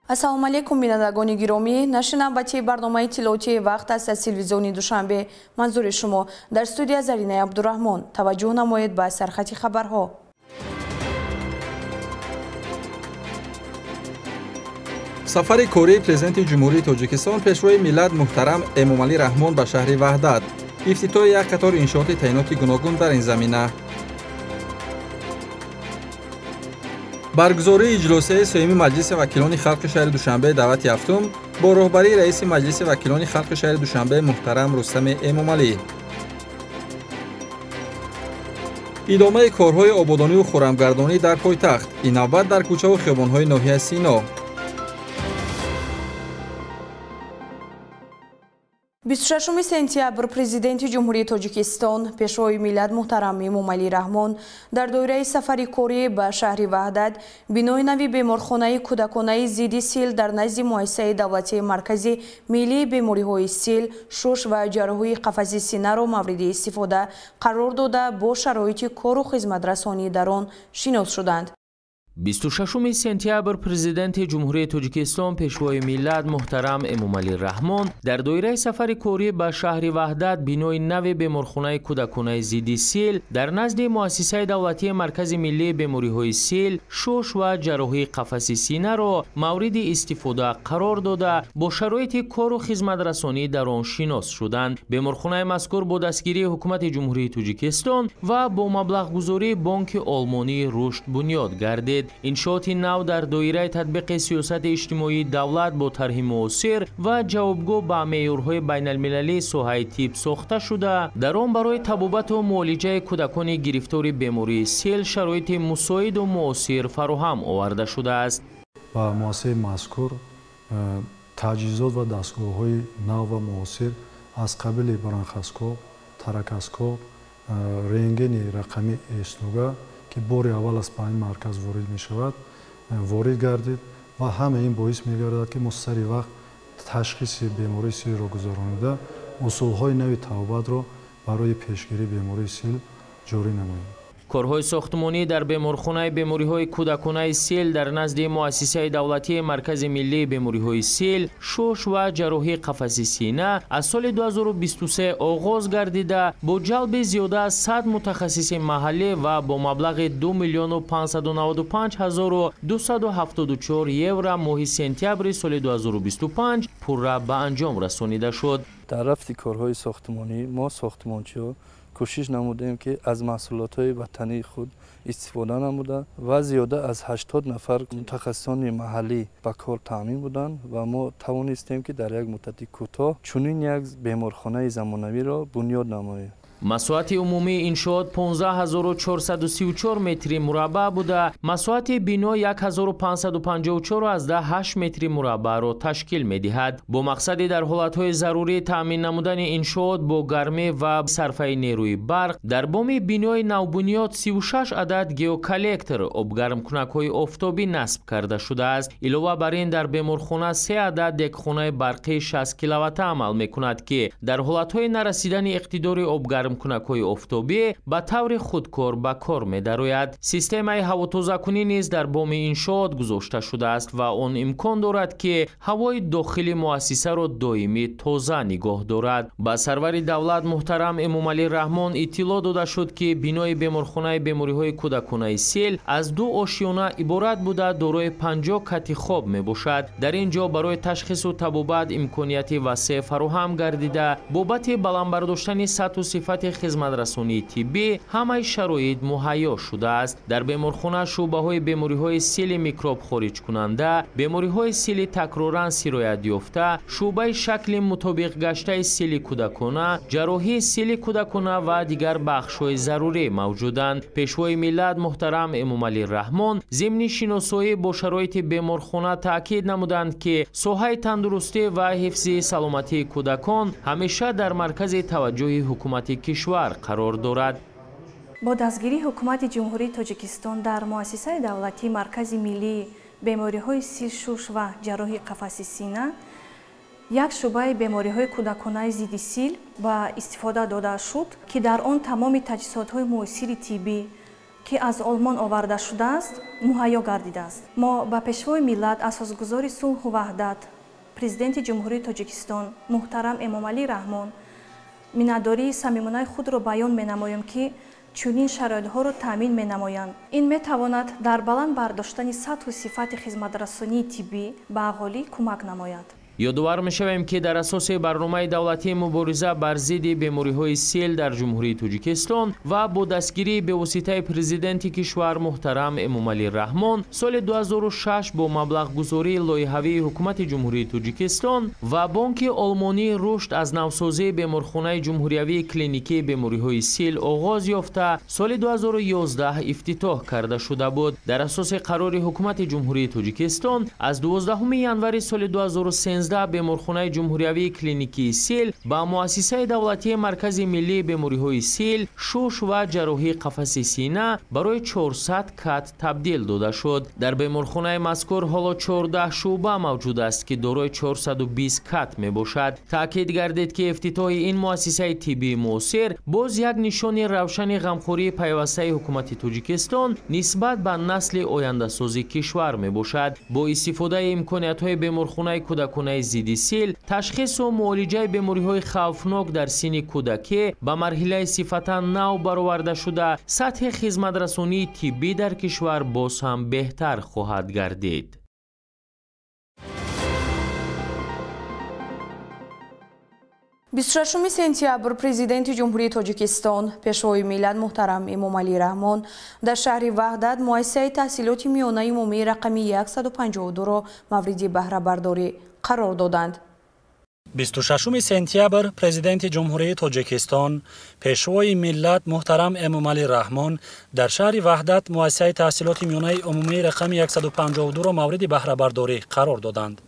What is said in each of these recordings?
Ассалому алайкум, бинандагони гиромӣ. Нашри навбатии барномаи иттилоотии вақт аст аз телевизиони Душанбе. Манзури шумо дар студия Заринаи Абдураҳмон. Таваҷҷӯҳ намоед ба сархати хабарҳо. Сафари кории президенти Ҷумҳурии Тоҷикистон, пешвои миллат муҳтарам Эмомалӣ Раҳмон ба шаҳри Ваҳдат. Ифтитоҳи як қатор иншооти таъиноти гуногун дар ин замина. Баргузории иҷлосияи сеюми Маҷлиси вакилони халқи шаҳри Душанбе даъвати ҳафтум бо роҳбарии раиси Маҷлиси вакилони халқи шаҳри Душанбе муҳтарам Рустами Эмомалӣ. Идомаи корҳои ободониву хӯрамгардонӣ дар пойтахт, ин навбат дар кӯчаву хиёбонҳои ноҳияи Сино. 26 сентябр президенти Ҷумҳурии Тоҷикистон, пешвои миллат муҳтарам Эмомалӣ Раҳмон дар доираи сафари корӣ ба шаҳри Ваҳдат бинои нави беморхонаи кӯдаконаи зидди сил дар назди муассисаи давлатии Маркази миллии бемориҳои сил, шуш ва ҷарроҳии қафаси синаро мавриди истифода қарор дода, бо шароити кору хизматрасонӣ дар он шинос шуданд. 26 сентябр президенти Ҷумҳурии Тоҷикистон, пешвои миллат муҳтарам Эмомалӣ Раҳмон дар доираи сафари корӣ ба шаҳри Ваҳдат бинои нави беморхонаи кӯдаконаи зидди сил дар назди муассисаи давлатии Маркази миллии бемориҳои сил, шуш ва ҷарроҳии қафаси синаро мавриди истифода қарор дода, бо шароити кору хизматрасонӣ дар он шинос шуданд. Беморхонаи мазкур бо дастгирии Ҳукумати Ҷумҳурии Тоҷикистон ва бо маблағгузории Бонки Олмонии Рушд бунёд гардид. Иншооти нав дар доираи татбиқи сиёсати иҷтимоии давлат бо тарҳи муосир ва ҷавобгӯ ба меъёрҳои байналмилалии соҳаи тиб сохта шуда, дар он барои табобату муолиҷаи кӯдакони гирифтори бемории сил шароити мусоиду муосир фароҳам оварда шудааст. Ба муассисаи мазкур таҷҳизот ва дастгоҳҳои нав ва муосир аз қабили бронхоскоп, торакоскоп, рентгени рақами эснуга, ки бори аввал аст ба ин марказ ворид мешавад, ворид гардид ва ҳама ин боис мегардад, ки мо сари вақт ташхиси бемории силро гузаронида, усулҳои нави табобатро барои пешгирии бемории сил ҷорӣ намоем. Корҳои сохтмонӣ дар беморхонаи бемориҳои кӯдаконаи сил дар назди муассисаи давлатии Маркази миллии бемориҳои сил, шуш ва ҷарроҳии қафаси сина аз соли 2023 оғоз гардида, бо ҷалби зиёда аз 100 мутахассиси маҳаллӣ ва бо маблағи 2 595 274 евро моҳи сентябри соли 2025 пурра ба анҷом расонида шуд. Дар рафти корҳои сохтмонӣ мо сохтмончиҳо кӯшиш намудем, ки аз маҳсулотҳои ватании худ истифода намуда ва зиёда аз 80 нафар мутахассисони маҳаллӣ ба кор таъмин буданд ва мо тавонистем, ки дар як муддати кӯтоҳ чунин як беморхонаи замонавиро бунёд намоем. Масоҳати умумии иншоот 15434 метри мураббаъ буда, масоҳати бино 1554,8 метри мураббаъро ташкил медиҳад. Бо мақсади дар ҳолатҳои зарурӣ таъмин намудани иншоот бо гармӣ ва сарфаи нерӯи барқ, дар боми бинои навбунёд 36 адад геоколлектор обгармкунакҳои офтобӣ насб карда шудааст. Илова бар ин, дар беморхона 3 адад дегхонаи барқии 60 киловатта амал мекунад, ки дар ҳолатҳои нарасидани иқтидори обгармкунакҳои офтобӣ ба таври худкор ба кор медарояд. Системаи ҳавотозакунӣ низ дар боми иншоот гузошта шудааст ва он имкон дорад, ки ҳавои дохили муассисаро доимӣ тоза нигоҳ дорад. Ба сарвари давлат муҳтарам Эмомалӣ Раҳмон иттилоъ дода шуд, ки бинои беморхонаи бемориҳои кӯдаконаи сил аз 2 ошёна иборат буда, дорои 50 кати хоб мебошад. Дар ин ҷо барои ташхису табобат имконияти васеъ фароҳам гардида, бобати баланд бардоштани сатҳу сифати хизматрасонии тиббӣ ҳамаи шароит муҳайё шудааст. Дар беморхона шӯъбаҳои бемориҳои сили микроб хориҷкунанда, бемориҳои сили такроран сироят ёфта, шӯъбаи шакли мутобиқгаштаи сили кӯдакона, ҷарроҳии сили кӯдакона ва дигар бахшҳои зарурӣ мавҷуданд. Пешвои миллат муҳтарам Эмомалӣ Раҳмон зимни шиносоӣ бо шароити беморхона таъкид намуданд, ки соҳаи тандурустӣ ва ҳифзи саломатии кӯдакон ҳамеша дар маркази таваҷҷӯҳи ҳукумати кишвар қарор дорад. Бо дастгирии Ҳукумати Ҷумҳурии Тоҷикистон дар муассисаи давлатии Маркази миллии бемориҳои сил, шуш ва ҷарроҳии қафаси сина як шӯъбаи бемориҳои кӯдаконаи зидди сил ба истифода дода шуд, ки дар он тамоми таҷҳизотҳои муосири тиббӣ, ки аз Олмон оварда шудааст, муҳайё гардидааст. Мо ба Пешвои миллат, асосгузори сулҳу ваҳдат, Президенти Ҷумҳурии Тоҷикистон муҳтарам Эмомалӣ Раҳмон миннатдории самимонаи худро баён менамоем, ки чунин шароитҳоро таъмин менамоянд. Ин метавонад дар баланд бардоштани сатҳу сифати хизматрасонии тиббӣ ба аҳолӣ кӯмак намояд. Ёдовар мешавем, ки дар асоси барномаи давлатии мубориза бар зидди бемориҳои сел дар Ҷумҳурии Тоҷикистон ва бо дастгирии бевоситаи Президенти кишвар муҳтарам Эмомалӣ Раҳмон соли 2006 бо маблағгузории лоиҳавии Ҳукумати Ҷумҳурии Тоҷикистон ва Бонки Олмонии рушд аз навсозии беморхонаи ҷумҳуриявии клиникии бемориҳои сил оғоз ёфта, соли 2011 ифтитоҳ карда шуда буд. Дар асоси қарори Ҳукумати Ҷумҳурии Тоҷикистон аз 12 январи соли 2013 беморхонаи ҷумҳуриявии клиникии сил ба муассисаи давлатии Маркази миллии бемориҳои сил, шуш ва ҷарроҳии қафаси сина барои 400 кат табдил дода шуд. Дар беморхонаи мазкур ҳоло 14 шӯъба мавҷуд аст, ки дорои 420 кат мебошад. Таъкид гардид, ки ифтитоҳи ин муассисаи тиббии муосир боз як нишони равшани ғамхории пайвастаи Ҳукумати Тоҷикистон нисбат ба насли ояндасози кишвар мебошад. Бо истифодаи имкониятҳои беморхонаи кӯдаконаи зидди сил, ташхису муолиҷаи бемориҳои хавфнок дар синни кӯдакӣ ба марҳилаи сифатан нав бароварда шуда, сатҳи хизматрасонии тиббӣ дар кишвар боз ҳам беҳтар хоҳад гардид. 26 сентябр Президенти Ҷумҳурии Тоҷикистон, Пешвои миллат муҳтарам Эмомалӣ Раҳмон дар шаҳри Ваҳдат муассисаи таҳсилоти миёнаи умумии рақами 152-ро мавриди баҳрабардорӣ қарор доданд. 26 сентябр Президенти Ҷумҳурии Тоҷикистон, Пешвои миллат муҳтарам Эмомалӣ Раҳмон дар шаҳри Ваҳдат муассисаи таҳсилоти миёнаи умумии рақами 152-ро мавриди баҳрабардорӣ қарор доданд.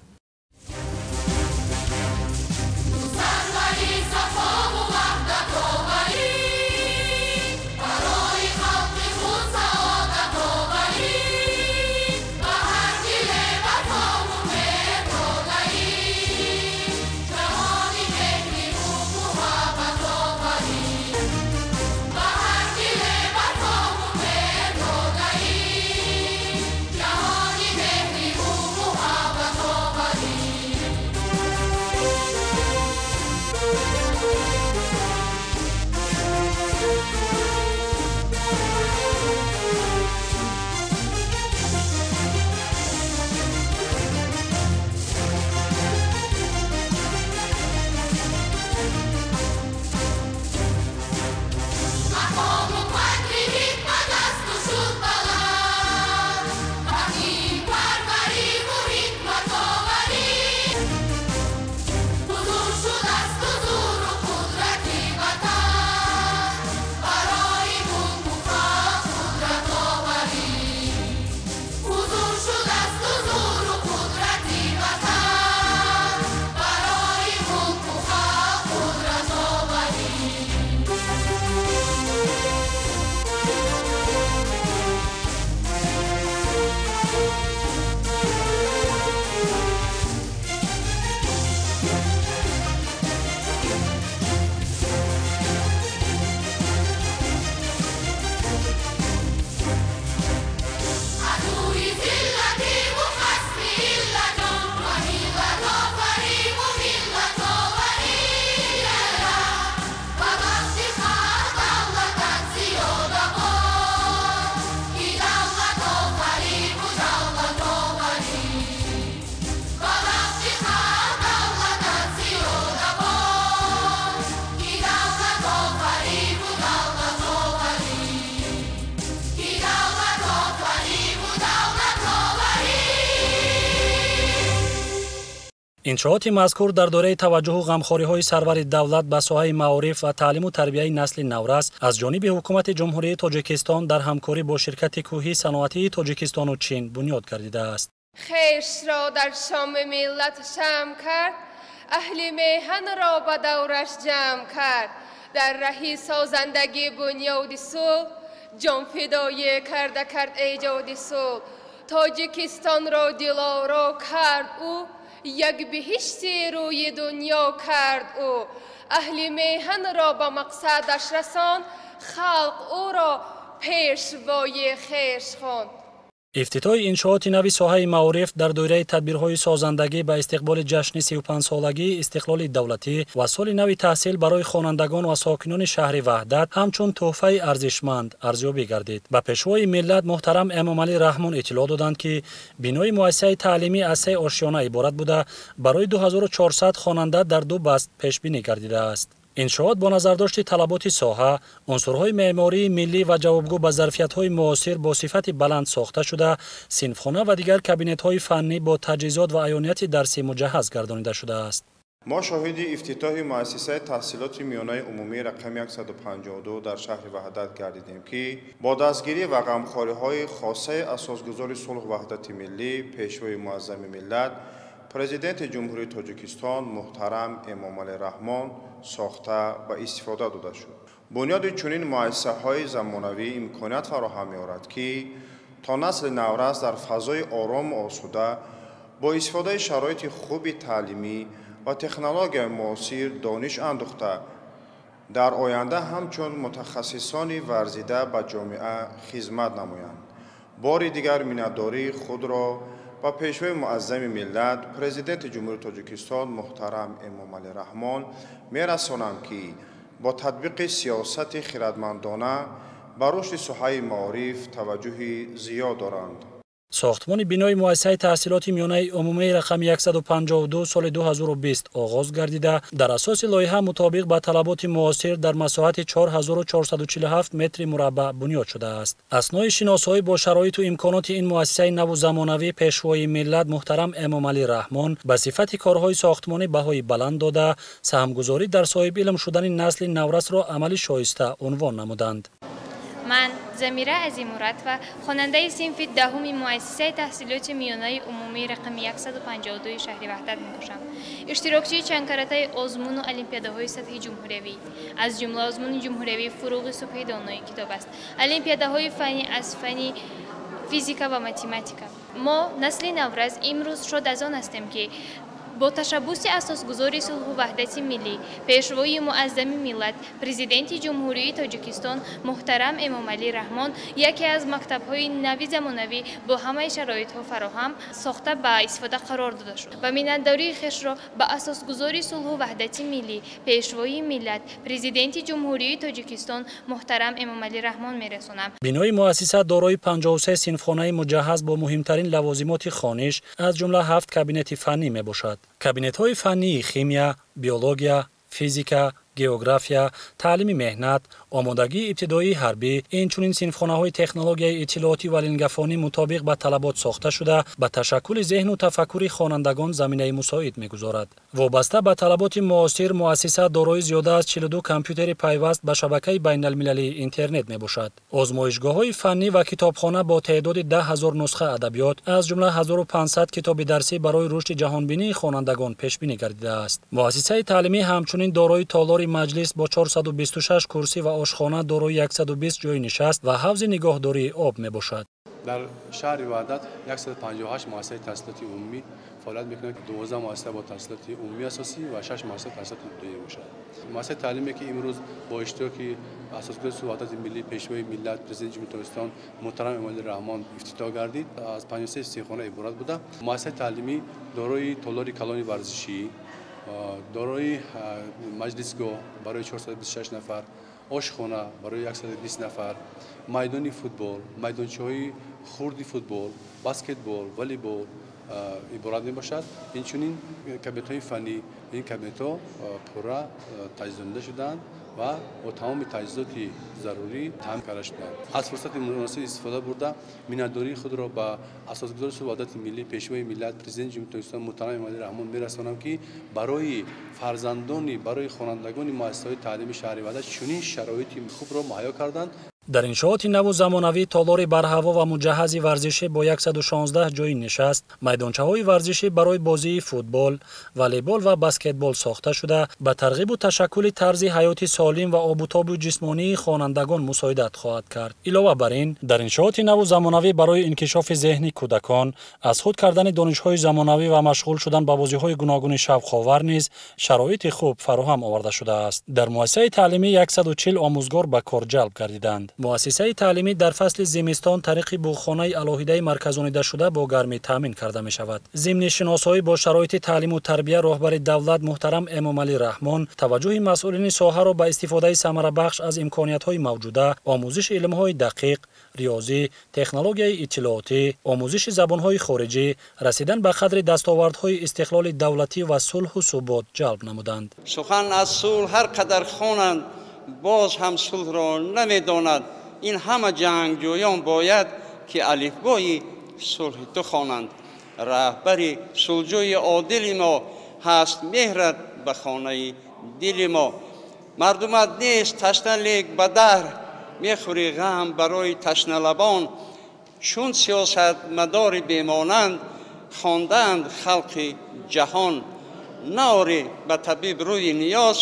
Иншооти мазкур дар доираи таваҷҷуҳу ғамхориҳои сарвари давлат ба соҳаи маориф ва таълиму тарбияи насли наврас аз ҷониби Ҳукумати Ҷумҳурии Тоҷикистон дар ҳамкорӣ бо ширкати кӯҳии саноатии Тоҷикистону Чин бунёд гардидааст. Хешро дар шоми миллат шамъ кард, аҳли меҳанро ба давраш ҷамъ кард, дар раҳи созандагӣ бунёди сулҳ, ҷонфидоӣ карда кард эҷоди сулҳ. Тоҷикистонро дилоро кард ӯ, як биҳишти рӯи дунё кард ӯ. Аҳли меҳанро ба мақсадаш расон, халқ ӯро пешвои хеш хонд. Ифтитоҳи иншооти нави соҳаи маориф дар доираи тадбирҳои созандагӣ ба истиқболи ҷашни 35-солагии истиқлоли давлатӣ ва соли нави таҳсил барои хонандагон ва сокинони шаҳри Ваҳдат ҳамчун тӯҳфаи арзишманд арзёбӣ гардид. Ба пешвои миллат муҳтарам Эмомалӣ Раҳмон иттилоъ доданд, ки бинои муассисаи таълимӣ аз 3 ошёна иборат буда, барои 2400 хонанда дар 2 баст пешбинӣ гардидааст. Иншоот бо назардошти талаботи соҳа, унсурҳои меъмории миллӣ ва ҷавобгӯ ба зарфиятҳои муосир бо сифати баланд сохта шуда, синфхона ва дигар кабинетҳои фаннӣ бо таҷҳизот ва аёнияти дарсӣ муҷаҳҳаз гардонида шудааст. Мо шоҳиди ифтитоҳи муассисаи таҳсилоти миёнаи умумии рақами 152 дар шаҳри Ваҳдат гардидем, ки бо дастгирӣ ва ғамхориҳои хосаи асосгузори сулҳу ваҳдати миллӣ, пешвои муаззами миллат, Президенти Ҷумҳурии Тоҷикистон муҳтарам Эмомалӣ Раҳмон сохта ва истифода дода шуд. Бунёди чунин муассисаҳои замонавӣ имконият фароҳам меорад, ки то насли наврас дар фазои орому осуда бо истифодаи шароити хуби таълимӣ ва технологияи муосир дониш андӯхта, дар оянда ҳамчун мутахассисони варзида ба ҷомеа хизмат намоянд. Бори дигар миннатдории худро ба пешвои муаззами миллат, Президенти Ҷумҳурии Тоҷикистон муҳтарам Эмомалӣ Раҳмон мерасонам, ки бо татбиқи сиёсати хирадмандона ба рушди соҳаи маориф таваҷҷӯҳи зиёд доранд. Сохтмони бинои муассисаи таҳсилоти миёнаи умумии рақами 152 соли 2020 оғоз гардида, дар асоси лоиҳа мутобиқ ба талаботи муосир дар масоҳати 4447 метри мураббаъ бунёд шудааст. Аснои шиносоӣ бо шароиту имконоти ин муассисаи наву замонавӣ пешвои миллат муҳтарам Эмомалӣ Раҳмон ба сифати корҳои сохтмонӣ баҳои баланд дода, саҳмгузорӣ дар соҳиби илм шудани насли наврасро амали шоиста унвон намуданд. Ман Замира Азимуратова, хонандаи синфи 10 муассисаи таҳсилоти миёнаи умумии рақами 152 шаҳри Ваҳдат мебошам. Иштирокчии чандкаратаи озмуну олимпиадаҳои сатҳи ҷумҳуриявӣ, аз ҷумла озмуни ҷумҳуриявии фуруғи субҳи донои китоб аст, олимпиадаҳои фаннӣ аз фанни физика ва математика. Мо, насли наврас, имрӯз шод аз он ҳастем, ки бо ташаббуси асосгузори сулҳу ваҳдати миллӣ, пешвои муаззами миллат, Президенти Ҷумҳурии Тоҷикистон муҳтарам Эмомалӣ Раҳмон яке аз мактабҳои нави замонавӣ бо ҳамаи шароитҳо фароҳам сохта ба истифода қарор дода шуд ва миннатдории хешро ба асосгузори сулҳу ваҳдати миллӣ, пешвои миллат, Президенти Ҷумҳурии Тоҷикистон муҳтарам Эмомалӣ Раҳмон мерасонам. Бинои муассиса дорои 53 синфхонаи муҷаҳҳаз бо муҳимтарин лавозимоти хониш, аз ҷумла 7 кабинети фаннӣ мебошад. Кабинетҳои фаннии химия, биология, физика, география, таълими меҳнат, омодагии ибтидоии ҳарбӣ, инчунин синфхонаҳои технологияи иттилоотӣ ва лингафонӣ мутобиқ ба талабот сохта шуда, ба ташаккули зеҳну тафаккури хонандагон заминаи мусоид мегузорад. Вобаста ба талаботи муосир, муассиса дорои зиёда аз 42 компютери пайваст ба шабакаи байналмилалии интернет мебошад. Озмоишгоҳҳои фаннӣ ва китобхона бо теъдоди 10 000 нусха адабиёт, аз ҷумла 1500 китоби дарсӣ барои рушди ҷаҳонбинии хонандагон пешбинӣ гардидааст. Муассисаи таълимӣ ҳамчунин дорои толори маҷлис бо 426 курсӣ ва ошхона дорои 120 ҷойи нишаст ва ҳавзи нигоҳдории об мебошад. Дар шаҳри Ваҳдат 158 муассисаи таҳсилоти умумӣ фаъолият мекунад, 12 муассиса бо таҳсилоти умумии асосӣ ва 6 муассиса таҳсилоти ибтидоӣ мебошад. Муассисаи таълиме, ки имрӯз бо иштироки асосгузори сулҳу ваҳдати миллӣ, пешвои миллат, Президенти Ҷумҳурии Тоҷикистон муҳтарам Эмомалӣ Раҳмон ифтитоҳ гардид, аз 53 синфхона иборат буда. Муассисаи таълимӣ дорои толори калони варзишӣ, дорои маҷлисгоҳ барои 426 нафар, ошхона барои 120 нафар, майдони футбол, майдончаҳои хурди футбол, баскетбол, волейбол иборат мебошад. Инчунин кабинетҳои фаннӣ, ин кабинетҳо пурра таҷҳизонида шудаанд ва бо тамоми таҷҳизоти зарурӣ таъмин карда шудаанд. Аз фурсати муносиб истифода бурда, миннатдории худро ба асосгузори сулҳу ваҳдати миллӣ, пешвои миллат, Президенти Ҷумҳурии Тоҷикистон муҳтарам Эмомалӣ Раҳмон мерасонам, ки барои фарзандони, барои хонандагони муассисаҳои таълимии шаҳри Ваҳдат чунин шароити хубро муҳайё карданд. Дар иншооти наву замонавӣ толори барҳаво ва муҷаҳҳази варзишӣ бо 116 ҷойи нишаст, майдончаҳои варзишӣ барои бозии футбол, волейбол ва баскетбол сохта шуда, ба тарғибу ташаккули тарзи ҳаёти солим ва обутобу ҷисмонии хонандагон мусоидат хоҳад кард. Илова бар ин, дар иншооти наву замонавӣ барои инкишофи зеҳни кӯдакон, аз худ кардани донишҳои замонавӣ ва машғул шудан ба бозиҳои гуногуни шавқовар низ шароити хуб фароҳам оварда шудааст. Дар муассисаи таълимӣ 140 омӯзгор ба кор ҷалб гардиданд. Муассисаи таълимӣ дар фасли зимистон тариқи буғхонаи алоҳидаи марказонидашуда бо гармӣ таъмин карда мешавад. Зимни шиносоӣ бо шароити таълиму тарбия роҳбари давлат муҳтарам Эмомалӣ Раҳмон таваҷҷӯҳи масъулини соҳаро ба истифодаи самарабахш аз имкониятҳои мавҷуда, омӯзиши илмҳои дақиқ, риёзӣ, технологияи иттилоотӣ, омӯзиши забонҳои хориҷӣ, расидан ба қадри дастовардҳои истиқлоли давлатӣ ва сулҳу субот ҷалб намуданд. Сухан аз сулҳ ҳар қадар хонанд, боз ҳам сулҳро намедонад. Ин ҳама ҷангҷӯён бояд ки алифбои сулҳи ту хонанд. Раҳбари сулҳҷӯи одили мо ҳаст меҳрат ба хонаи дили мо. Мардумат нест ташна, лек ба даҳр мехӯри ғам барои ташналабон. Чун сиёсатмадори бемонанд хондаанд халқи ҷаҳон. Наорӣ ба табиб рӯи ниёз,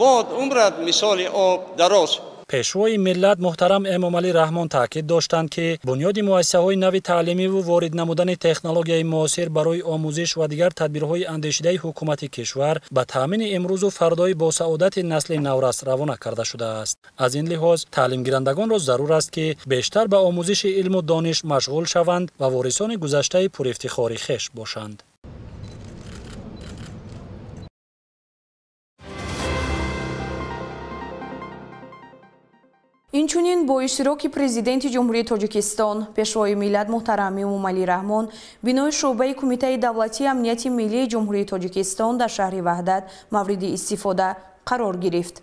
бод умрат мисоли об дароз. Пешвои миллат муҳтарам Эмомалӣ Раҳмон таъкид доштанд, ки бунёди муассисаҳои нави таълимиву ворид намудани технологияи муосир барои омӯзиш ва дигар тадбирҳои андешидаи ҳукумати кишвар ба таъмини имрӯзу фардои босаодати насли наврас равона карда шудааст. Аз ин лиҳоз таълимгирандагонро зарур аст, ки бештар ба омӯзиши илму дониш машғул шаванд ва ворисони гузаштаи пурифтихори хеш бошанд. Инчунин бо иштироки Президенти Ҷумҳурии Тоҷикистон, Пешвои миллат муҳтарам Эмомалӣ Раҳмон бинои шӯъбаи Кумитаи давлатии амнияти миллии Ҷумҳурии Тоҷикистон дар шаҳри Ваҳдат мавриди истифода қарор гирифт.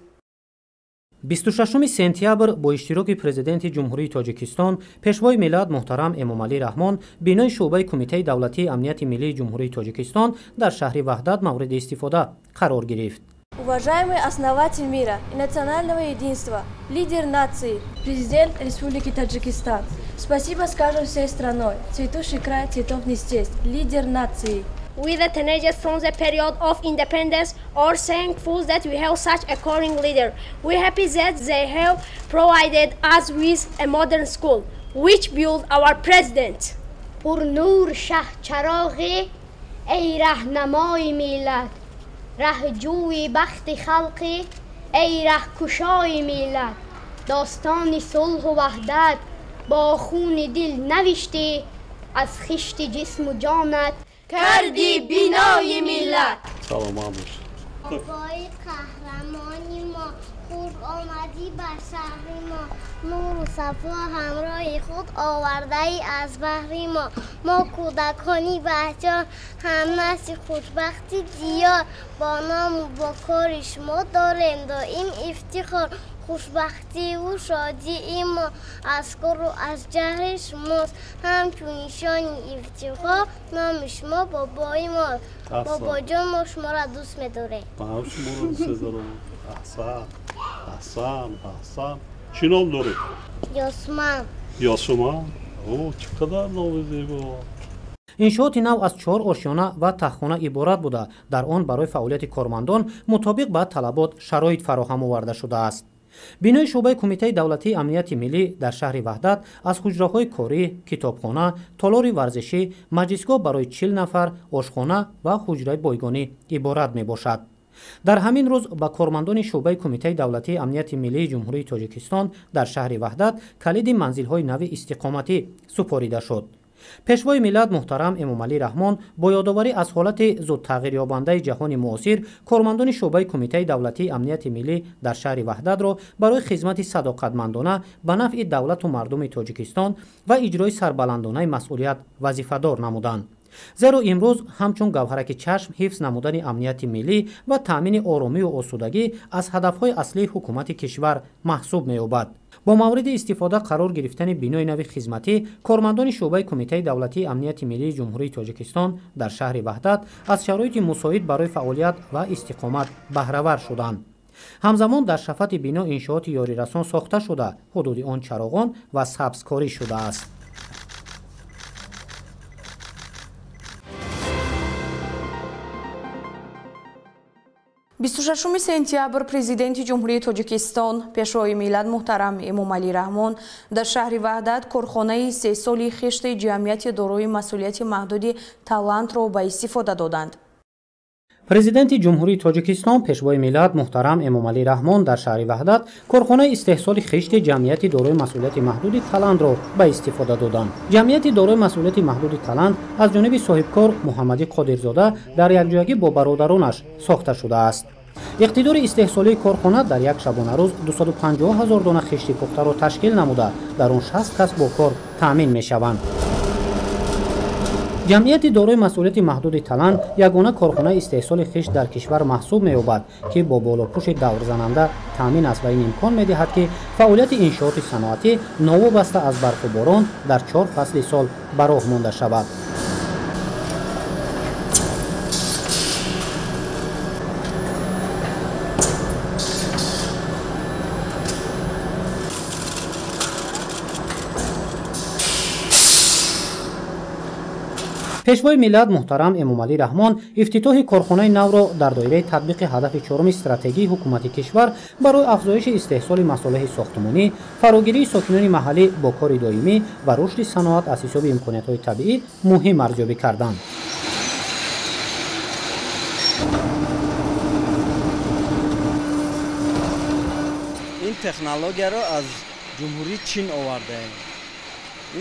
26 сентябр бо иштироки Президенти Ҷумҳурии Тоҷикистон, Пешвои миллат муҳтарам Эмомалӣ Раҳмон бинои шӯъбаи Кумитаи давлатии амнияти миллии Ҷумҳурии Тоҷикистон дар шаҳри Ваҳдат мавриди истифода қарор гирифт. Уважаемый основатель мира и национального единства, лидер нации, президент Республики Таджикистан, спасибо скажем всей страной, цветущий край цветов не счесть, лидер нации. We the teenagers from the period of independence are thankful that we have such a caring leader. We are happy that they have provided us with a modern school, which built our president. Пур нур шаҳ чароғи, эй раҳнамои миллат, раҳҷӯи бахти халқӣ, эй раҳкушои миллат, достони сулҳу ваҳдат бо хуни дил навиштӣ, аз хишти ҷисму ҷонат карди бинои миллат. Саломат бош. Бобои қаҳрамони мо, хуш омадӣ ба шаҳри мо, нуру сафо ҳамроҳи худ овардаи аз баҳри мо. Мо кӯдакони баҳҷон, ҳамнасли хушбахти диёр, бо ному бо кори шумо дорем доим ифтихор. Хушбахтиву шодии мо аз кору аз ҷаҳри шумост, ҳамчун нишони ифтихор номи шумо бобои мост. Бобоҷон, мо шуморо дӯст медорем. Ман шуморо дӯст медорам. Аҳсан, аҳсан, аҳсан. Чӣ ном доред? Ёсуман. Ёсуман? О, чӣ қадар номи зебо! Иншооти нав аз 4 ошёна ва таххона иборат буда, дар он барои фаъолияти кормандон мутобиқ ба талабот шароит фароҳам оварда шудааст. Бинои шӯъбаи Кумитаи давлатии амнияти миллӣ дар шаҳри Ваҳдат аз ҳуҷраҳои корӣ, китобхона, толори варзишӣ, маҷлисгоҳ барои 40 нафар, ошхона ва ҳуҷраи бойгонӣ иборат мебошад. Дар ҳамин рӯз ба кормандони шӯъбаи Кумитаи давлатии амнияти миллии Ҷумҳурии Тоҷикистон дар шаҳри Ваҳдат калиди манзилҳои нави истиқоматӣ супорида шуд. Пешвои миллат муҳтарам Эмомалӣ Раҳмон бо ёдоварӣ аз ҳолати зудтағйирёбандаи ҷаҳони муосир кормандони шӯъбаи Кумитаи давлатии амнияти миллӣ дар шаҳри Ваҳдатро барои хизмати садоқатмандона ба нафъи давлату мардуми Тоҷикистон ва иҷрои сарбаландонаи масъулият вазифадор намуданд. Зеро имрӯз ҳамчун гавҳараки чашм ҳифз намудани амнияти миллӣ ва таъмини оромию осудагӣ аз ҳадафҳои аслии ҳукумати кишвар маҳсуб меёбад. Бо мавриди истифода қарор гирифтани бинои нави хизматӣ, кормандони шӯъбаи Кумитаи давлатии амнияти миллии Ҷумҳурии Тоҷикистон дар шаҳри Ваҳдат аз шароити мусоид барои фаъолият ва истиқомат баҳравар шуданд. Ҳамзамон дар шафати бино иншооти ёрирасон сохта шуда, ҳудуди он чароғон ва сабзкорӣ шудааст. Бисту шашуми сентябр Президенти Ҷумҳурии Тоҷикистон, Пешвои миллат муҳтарам Эмомалӣ Раҳмон дар шаҳри Ваҳдат корхонаи сесоли хишти ҷамъияти дорои масъулияти маҳдуди Талантро ба истифода доданд. Президенти Ҷумҳурии Тоҷикистон, Пешвои миллат муҳтарам Эмомалӣ Раҳмон дар шаҳри Ваҳдат корхонаи истеҳсоли хишти ҷамъияти дорои масъулияти маҳдуди Таландро ба истифода доданд. Ҷамъияти дорои масъулияти маҳдуди Таланд аз ҷониби соҳибкор Муҳаммадӣ Қодирзода дар якҷоягӣ бо бародаронаш сохта шудааст. Иқтидори истеҳсолии корхона дар як шабонарӯз 250 ҳазор дона хишти пухтаро ташкил намуда, дар он 60 кас бо кор таъмин мешаванд. Ҷамъияти дорои масъулияти маҳдуди Таланд ягона корхонаи истеҳсоли хишт дар кишвар маҳсуб меёбад, ки бо болопӯши даврзананда таъмин аст ва ин имкон медиҳад, ки фаъолияти иншооти саноатӣ новобаста аз барфу борон дар 4 фасли сол ба роҳ монда шавад. Пешвои миллат муҳтарам Эмомалӣ Раҳмон ифтитоҳи корхонаи навро дар доираи татбиқи ҳадафи чоруми стратегии ҳукумати кишвар барои афзоиши истеҳсоли масолеҳи сохтмонӣ, фарогирии сокинони маҳаллӣ бо кори доимӣ ва рушди саноат аз ҳисоби имкониятҳои табиӣ муҳим арзёбӣ карданд. Ин технологияро аз Ҷумҳурии Чин овардаем.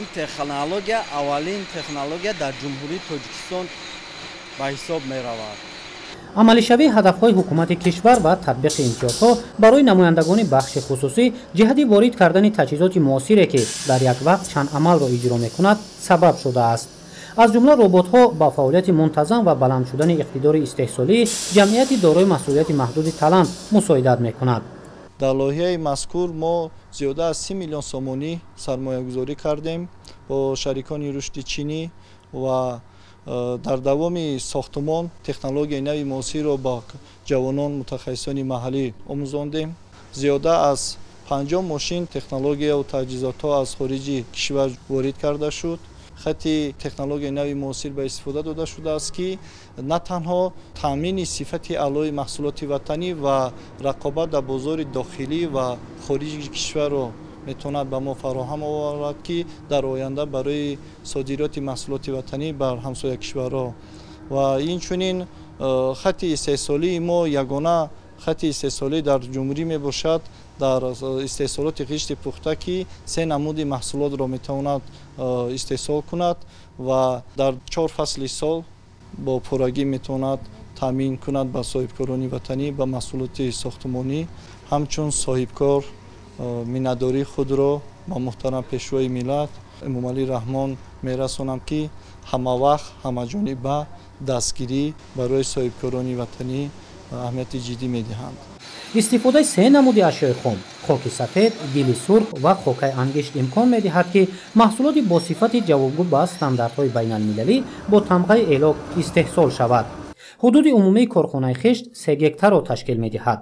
Ин технология аввалин технология дар Ҷумҳурии Тоҷикистон ба ҳисоб меравад. Амалишавии ҳадафҳои ҳукумати кишвар ва татбиқи имтиёзҳо барои намояндагони бахши хусусӣ ҷиҳати ворид кардани таҷҳизоти муосире, ки дар як вақт чанд амалро иҷро мекунад, сабаб шудааст. Аз ҷумла роботҳо ба фаъолияти мунтазам ва баланд шудани иқтидори истеҳсолии ҷамъияти дорои масъулияти маҳдуди Таланд мусоидат мекунад. Дар лоиҳаи мазкур мо зиёда аз 30 миллион сомонӣ сармоягузорӣ кардем бо шарикони рушди чинӣ ва дар давоми сохтмон технологияи нави муосирро ба ҷавонон мутахассисони маҳаллӣ омӯзондем. Зиёда аз 50 мошин технологияву таҷҳизотҳо аз хориҷи кишвар ворид карда шуд. Хати технологияи нави муосир ба истифода дода шудааст, ки на танҳо таъмини сифати аълои маҳсулоти ватанӣ ва рақобат дар бозори дохилӣ ва хориҷи кишварро метавонад ба мо фароҳам оварад, ки дар оянда барои содироти маҳсулоти ватанӣ бар ҳамсоя кишварҳо. Ва инчунин хати истеҳсолии мо ягона хати истеҳсолӣ дар ҷумҳурӣ мебошад дар истеҳсолоти хишти пухта, ки 3 намуди маҳсулотро метавонад истеҳсол кунад ва дар 4 фасли сол бо пуррагӣ метавонад таъмин кунад ба соҳибкорони ватанӣ ба маҳсулоти сохтмонӣ. Ҳамчун соҳибкор миннатдории худро ба муҳтарам Пешвои миллат Эмомалӣ Раҳмон мерасонам, ки ҳамавақт ҳамаҷониба дастгирӣ барои соҳибкорони ватанӣ аҳамияти ҷиддӣ медиҳанд. Истифодаи 3 намуди ашёи хом – хоки сафед, гили сурх ва хокаи ангишт имкон медиҳад, ки маҳсулоти бо сифати ҷавобгӯ ба стандартҳои байналмилалӣ бо тамғаи элок истеҳсол шавад. Ҳудуди умумии корхонаи хишт 3 гектарро ташкил медиҳад.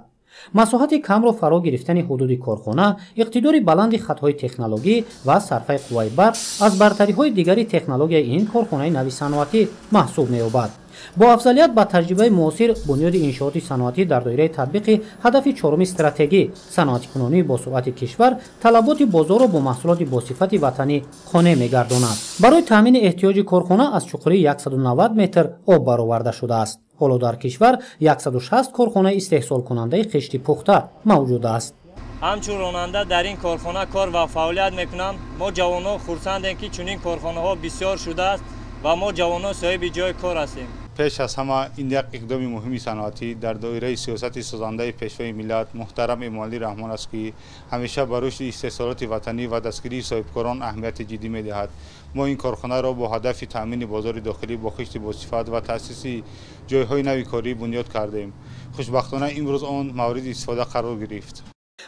Масоҳати камро фаро гирифтани ҳудуди корхона, иқтидори баланди хатҳои технологӣ ва сарфаи қувваи барқ аз бартариҳои дигари технологияи ин корхонаи нави саноатӣ маҳсуб меёбад. Бо афзалият ба таҷрибаи муосир бунёди иншооти саноатӣ дар доираи татбиқи ҳадафи чоруми стратегӣ саноатикунонии босуръати кишвар талаботи бозорро бо маҳсулоти босифати ватанӣ қонеъ мегардонад. Барои таъмини эҳтиёҷи корхона аз чуқурии 190 метр об бароварда шудааст. Ҳоло дар кишвар 160 корхонаи истеҳсолкунандаи хишти пухта мавҷуд аст. Ҳамчун ронанда дар ин корхона кор ва фаъолият мекунам. Мо ҷавонон хурсандем, ки чунин корхонаҳо бисёр шудааст ва мо ҷавонон соҳиби ҷои кор ҳастем. Пеш аз ҳама ин як иқдоми муҳими саноатӣ дар доираи сиёсати созандаи Пешвои миллат муҳтарам Эмомалӣ Раҳмон аст, ки ҳамеша ба рушди истеҳсолоти ватанӣ ва дастгирии соҳибкорон аҳамияти ҷиддӣ медиҳад. Мо ин корхонаро бо ҳадафи таъмини бозори дохилӣ бо хишти босифат ва таъсиси ҷойҳои нави корӣ бунёд кардем. Хушбахтона имрӯз он мавриди истифода қарор гирифт.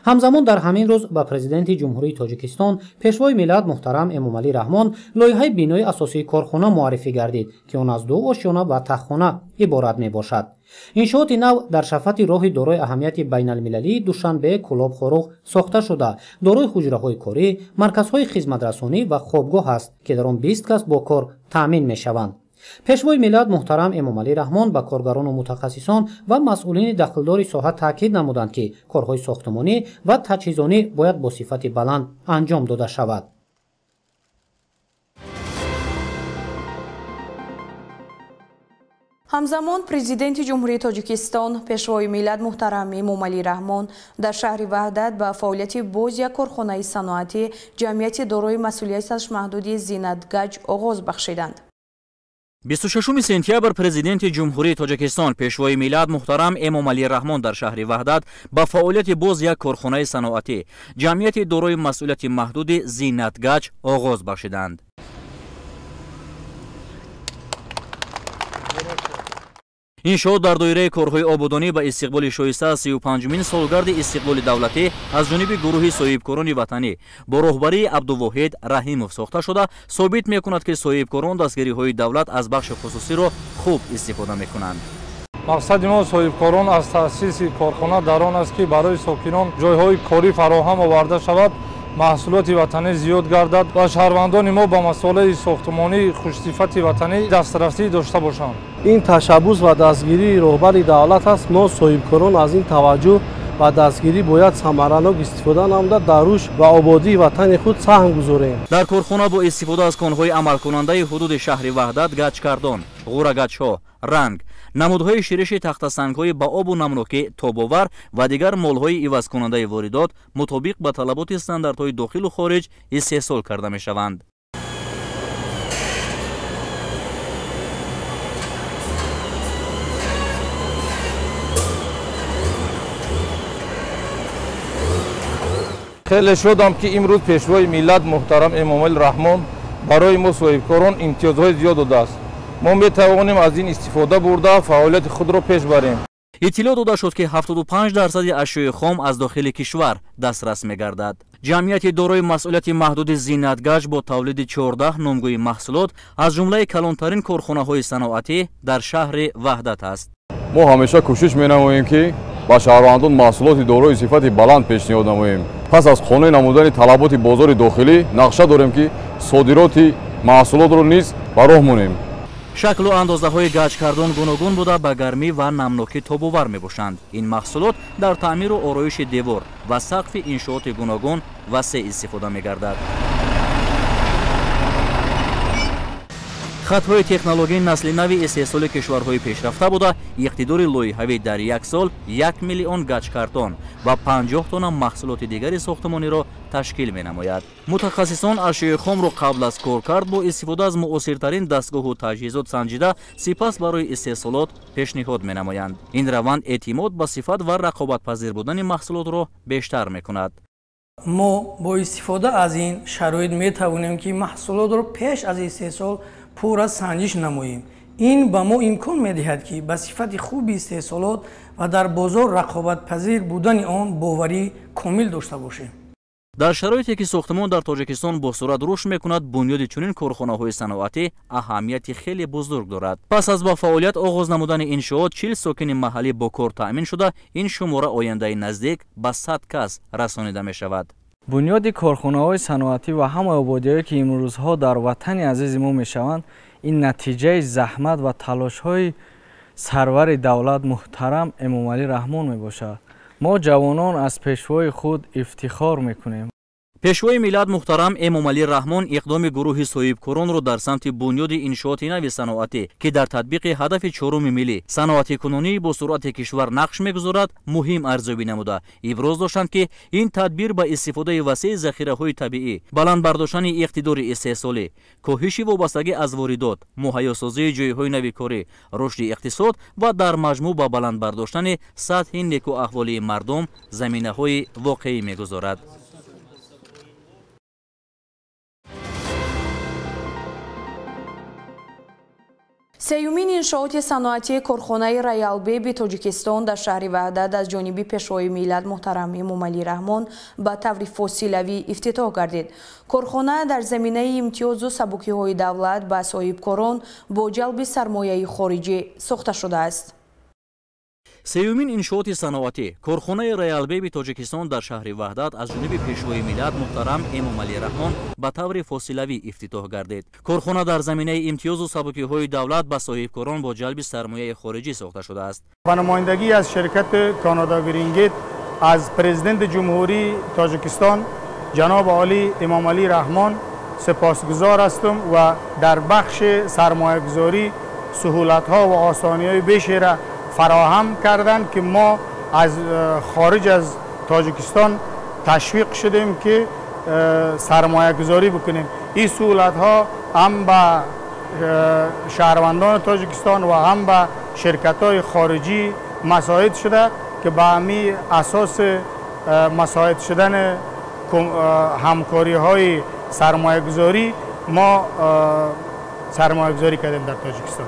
Ҳамзамон дар ҳамин рӯз ба Президенти Ҷумҳурии Тоҷикистон, Пешвои миллат муҳтарам Эмомалӣ Раҳмон лоиҳаи бинои асосии корхона муаррифӣ гардид, ки он аз 2 ошёна ва таххона иборат мебошад. Иншооти нав дар шафати роҳи дорои аҳамияти байналмилалии Душанбе Кӯлоб Хоруғ сохта шуда, дорои ҳуҷраҳои корӣ, марказҳои хизматрасонӣ ва хобгоҳ аст, ки дар он 20 кас бо кор таъмин мешаванд. Пешвои миллат муҳтарам Эмомалӣ Раҳмон ба коргарону мутахассисон ва масъулини дахлдори соҳа таъкид намуданд, ки корҳои сохтмонӣ ва таҷҳизонӣ бояд бо сифати баланд анҷом дода шавад. Ҳамзамон Президенти Ҷумҳурии Тоҷикистон, Пешвои миллат муҳтарам Эмомалӣ Раҳмон дар шаҳри Ваҳдат ба фаъолияти боз як корхонаи саноатӣ ҷамъияти дорои масъулияташ маҳдуди Зинатгаҷ оғоз бахшиданд. 26 сентябр Президенти Ҷумҳурии Тоҷикистон, Пешвои миллат муҳтарам Эмомалӣ Раҳмон дар шаҳри Ваҳдат ба фаъолияти боз як корхонаи саноатӣ ҷамъияти дорои масъулияти маҳдуди Зинатгаҷ оғоз бахшиданд. Иншоот дар доираи корҳои ободонӣ ба истиқболи шоиста 35-умин солгарди истиқлоли давлатӣ аз ҷониби гурӯҳи соҳибкорони ватанӣ бо роҳбарии Абдувоҳид Раҳимов сохта шуда, собит мекунад, ки соҳибкорон дастгириҳои давлат аз бахши хусусиро хуб истифода мекунанд. Мақсади мо соҳибкорон аз таъсиси корхона дар он аст, ки барои сокинон ҷойҳои корӣ фароҳам оварда шавад, маҳсулоти ватанӣ зиёд гардад ва шаҳрвандони мо ба масолеҳи сохтмонии хушсифати ватанӣ дастрасӣ дошта бошанд. Ин ташаббус ва дастгирии роҳбари давлат аст. Мо соҳибкорон аз ин таваҷҷӯҳ ва дастгирӣ бояд самаранок истифода намуда, дар рушд ва ободии ватани худ саҳм гузорем. Дар корхона бо истифода аз конҳои амалкунандаи ҳудуди шаҳри Ваҳдат гаҷкардон, ғӯрагачҳо, ранг, намудҳои шириши тахтасангҳои ба обу намнокӣ тобовар ва дигар молҳои ивазкунандаи воридот мутобиқ ба талаботи стандартҳои дохилу хориҷ истеҳсол карда мешаванд. Хеле шодам, ки имрӯз Пешвои миллат муҳтарам Эмомалӣ Раҳмон барои мо соҳибкорон имтиёзҳои зиёд додааст. Мо метавонем аз ин истифода бурда фаъолияти худро пеш барем. Иттилоъ дода шуд, ки 75% ашёи хом аз дохили кишвар дастрас мегардад. Ҷамъияти дорои масъулияти маҳдуди Зинатгаҷ бо тавлиди 14 номгӯи маҳсулот аз ҷумлаи калонтарин корхонаҳои саноатӣ дар шаҳри Ваҳдат аст. Мо ҳамеша кӯшиш менамоем, ки ба шаҳрвандон маҳсулоти дорои сифати баланд пешниҳод намоем. Пас аз қонеъ намудани талаботи бозори дохилӣ нақша дорем, ки содироти маҳсулотро низ ба роҳ монем. Шаклу андозаҳои гаҷкардон гуногун буда, ба гармӣ ва намнокӣ тобовар мебошанд. Ин маҳсулот дар таъмиру ороиши девор ва сақфи иншооти гуногун васеъ истифода мегардад. Хатҳои технологияи насли нави истеҳсоли кишварҳои пешрафта буда, иқтидори лоиҳавӣ дар як сол 1 миллион гаҷкартон ва 50 тонна маҳсулоти дигари сохтмониро ташкил менамояд. Мутахассисон ашёи хомро қабл аз коркард бо истифода аз муосиртарин дастгоҳу таҷҳизот санҷида, сипас барои истеҳсолот пешниҳод менамоянд. Ин раванд эътимод ба сифат ва рақобатпазир будани маҳсулотро бештар мекунад. Мо бо истифода аз ин шароит метавонем, ки маҳсулотро пеш аз истеҳсол пурра санҷиш намоем. Ин ба мо имкон медиҳад, ки ба сифати хуби истеҳсолот ва дар бозор рақобатпазир будани он боварӣ комил дошта бошем. Дар шароите ки сохтмон дар Тоҷикистон бо суръат рушд мекунад, бунёди чунин корхонаҳои саноатӣ аҳамияти хеле бузург дорад. Пас аз ба фаъолият оғоз намудани иншоот, 40 сокини маҳаллӣ бо кор таъмин шуда, ин шумора ояндаи наздик ба 100 кас расонида мешавад. Бунёди корхонаҳои саноатӣ ва ҳамаи ободиҳое, ки имрӯзҳо дар ватани азизи мо мешаванд, ин натиҷаи заҳмат ва талошҳои сарвари давлат муҳтарам Эмомалӣ Раҳмон мебошад. Мо ҷавонон аз пешвои худ ифтихор мекунем. Пешвои миллат муҳтарам Эмомалӣ Раҳмон иқдоми гурӯҳи соҳибкоронро дар самти бунёди иншооти нави саноатӣ, ки дар татбиқи ҳадафи чоруми миллӣ саноатикунонии бо суръати кишвар нақш мегузорад, муҳим арзёбӣ намуда. Иброз доштанд, ки ин тадбир ба истифодаи васеи захираҳои табиӣ, баланд бардоштани иқтидори истеҳсолӣ, коҳиши вобастагӣ аз воридот, муҳайёсозии ҷойҳои нави корӣ, рушди иқтисод ва дар маҷмӯъ ба баланд бардоштани сатҳи некуаҳволии мардум заминаҳои воқеӣ мегузорад. Сеюмин иншооти саноатии корхонаи Роял Беби Тоҷикистон дар шаҳри Ваҳдат аз ҷониби Пешвои миллат муҳтарам Эмомалӣ Раҳмон ба таври фосилавӣ ифтитоҳ гардид. Корхона дар заминаи имтиёзу сабукиҳои давлат ба соҳибкорон бо ҷалби сармояи хориҷӣ сохта шудааст. Сеюмин иншооти саноатӣ корхонаи Роял Беби Тоҷикистон дар шаҳри Ваҳдат аз ҷониби Пешвои миллат муҳтарам Эмомалӣ Раҳмон ба таври фосилавӣ ифтитоҳ гардид. Корхона дар заминаи имтиёзу сабукиҳои давлат ба соҳибкорон бо ҷалби сармояи хориҷӣ сохта шудааст. Ба намояндагӣ аз ширкати Канада Грингет аз Президенти Ҷумҳурии Тоҷикистон ҷаноби олӣ Эмомалӣ Раҳмон сипосгузор ҳастам ва дар бахши сармоягузорӣ سهولت ها و آسانی های بیشتر را فراهم کردند که ما از خارج از تاجیکستان تشویق شدیم که سرمایه گذاری بکنیم. این سهولت ها هم به شهروندان تاجیکستان و هم به شرکت های خارجی مساعد شده که به همی اساس مساعد شدن همکاری های سرمایه گذاری ما سرمایه گذاری کردیم در تاجیکستان.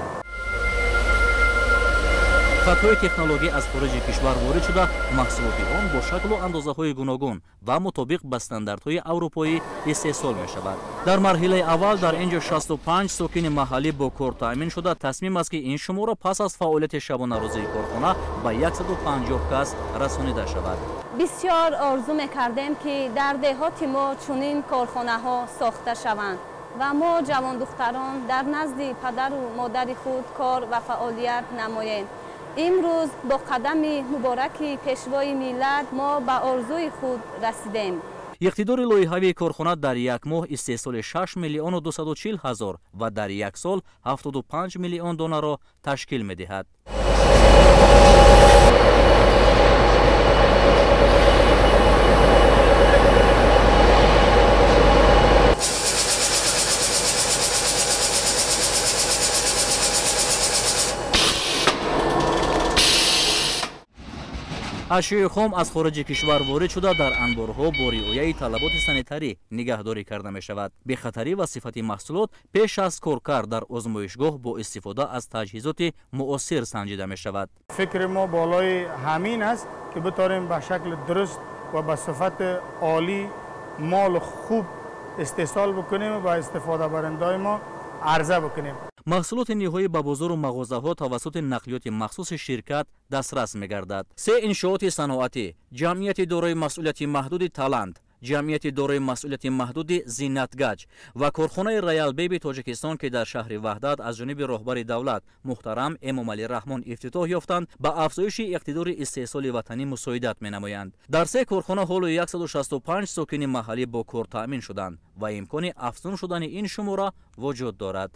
خط‌های технологӣ аз хориҷи кишвар ворид шуда, маҳсулоти он бо шаклу андозаҳои гуногун ва мутобиқ ба стандартҳои аврупоӣ истеҳсол мешавад. Дар марҳилаи аввал дар ин ҷо 65 сокини маҳаллӣ бо кор таъмин шуда, тасмим аст, ки ин шуморо пас аз фаъолияти шабонарӯзии корхона ба 150 кас расонида шавад. Бисёр орзу мекардем, ки дар деҳоти мо чунин корхонаҳо сохта шаванд ва мо ҷавондухтарон дар назди падару модари худ кор ва фаъолият намоем. Имрӯз бо қадами мубораки пешвои миллат мо ба орзуи худ расидем. Иқтидори лоиҳавии корхона дар як моҳ истеҳсоли 6 миллиону 240 ҳазор ва дар як сол 75 миллион донаро ташкил медиҳад. Ашёи хом аз хориҷи кишвар ворид шуда, дар анборҳо бо риояи талаботи санитарӣ нигаҳдорӣ карда мешавад. Бехатарӣ ва сифати маҳсулот пеш аз коркард дар озмоишгоҳ бо истифода аз таҷҳизоти муосир санҷида мешавад. Фикри мо болои ҳамин аст, ки битавонем ба шакли дуруст ва ба сифати олӣ мол хуб истеҳсол бикунем ва истифодабарандаҳои мо арза бикунем. Маҳсулоти ниҳоӣ ба бозору мағозаҳо тавассути нақлиёти махсуси ширкат дастрас мегардад. Се иншооти саноатӣ: ҷамъияти дорои масъулияти маҳдуди Талант, ҷамъияти дорои масъулияти маҳдуди Зиннатгаҷ ва корхонаи Роял Беби Тоҷикистон, ки дар шаҳри Ваҳдат аз ҷониби роҳбари давлат муҳтарам Эмомалӣ Раҳмон ифтитоҳ ёфтанд, ба афзоиши иқтидори истеҳсоли ватанӣ мусоидат менамоянд. Дар се корхона ҳоло 165 сокини маҳаллӣ бо кор таъмин шуданд ва имкони афзун шудани ин шумора вуҷуд дорад.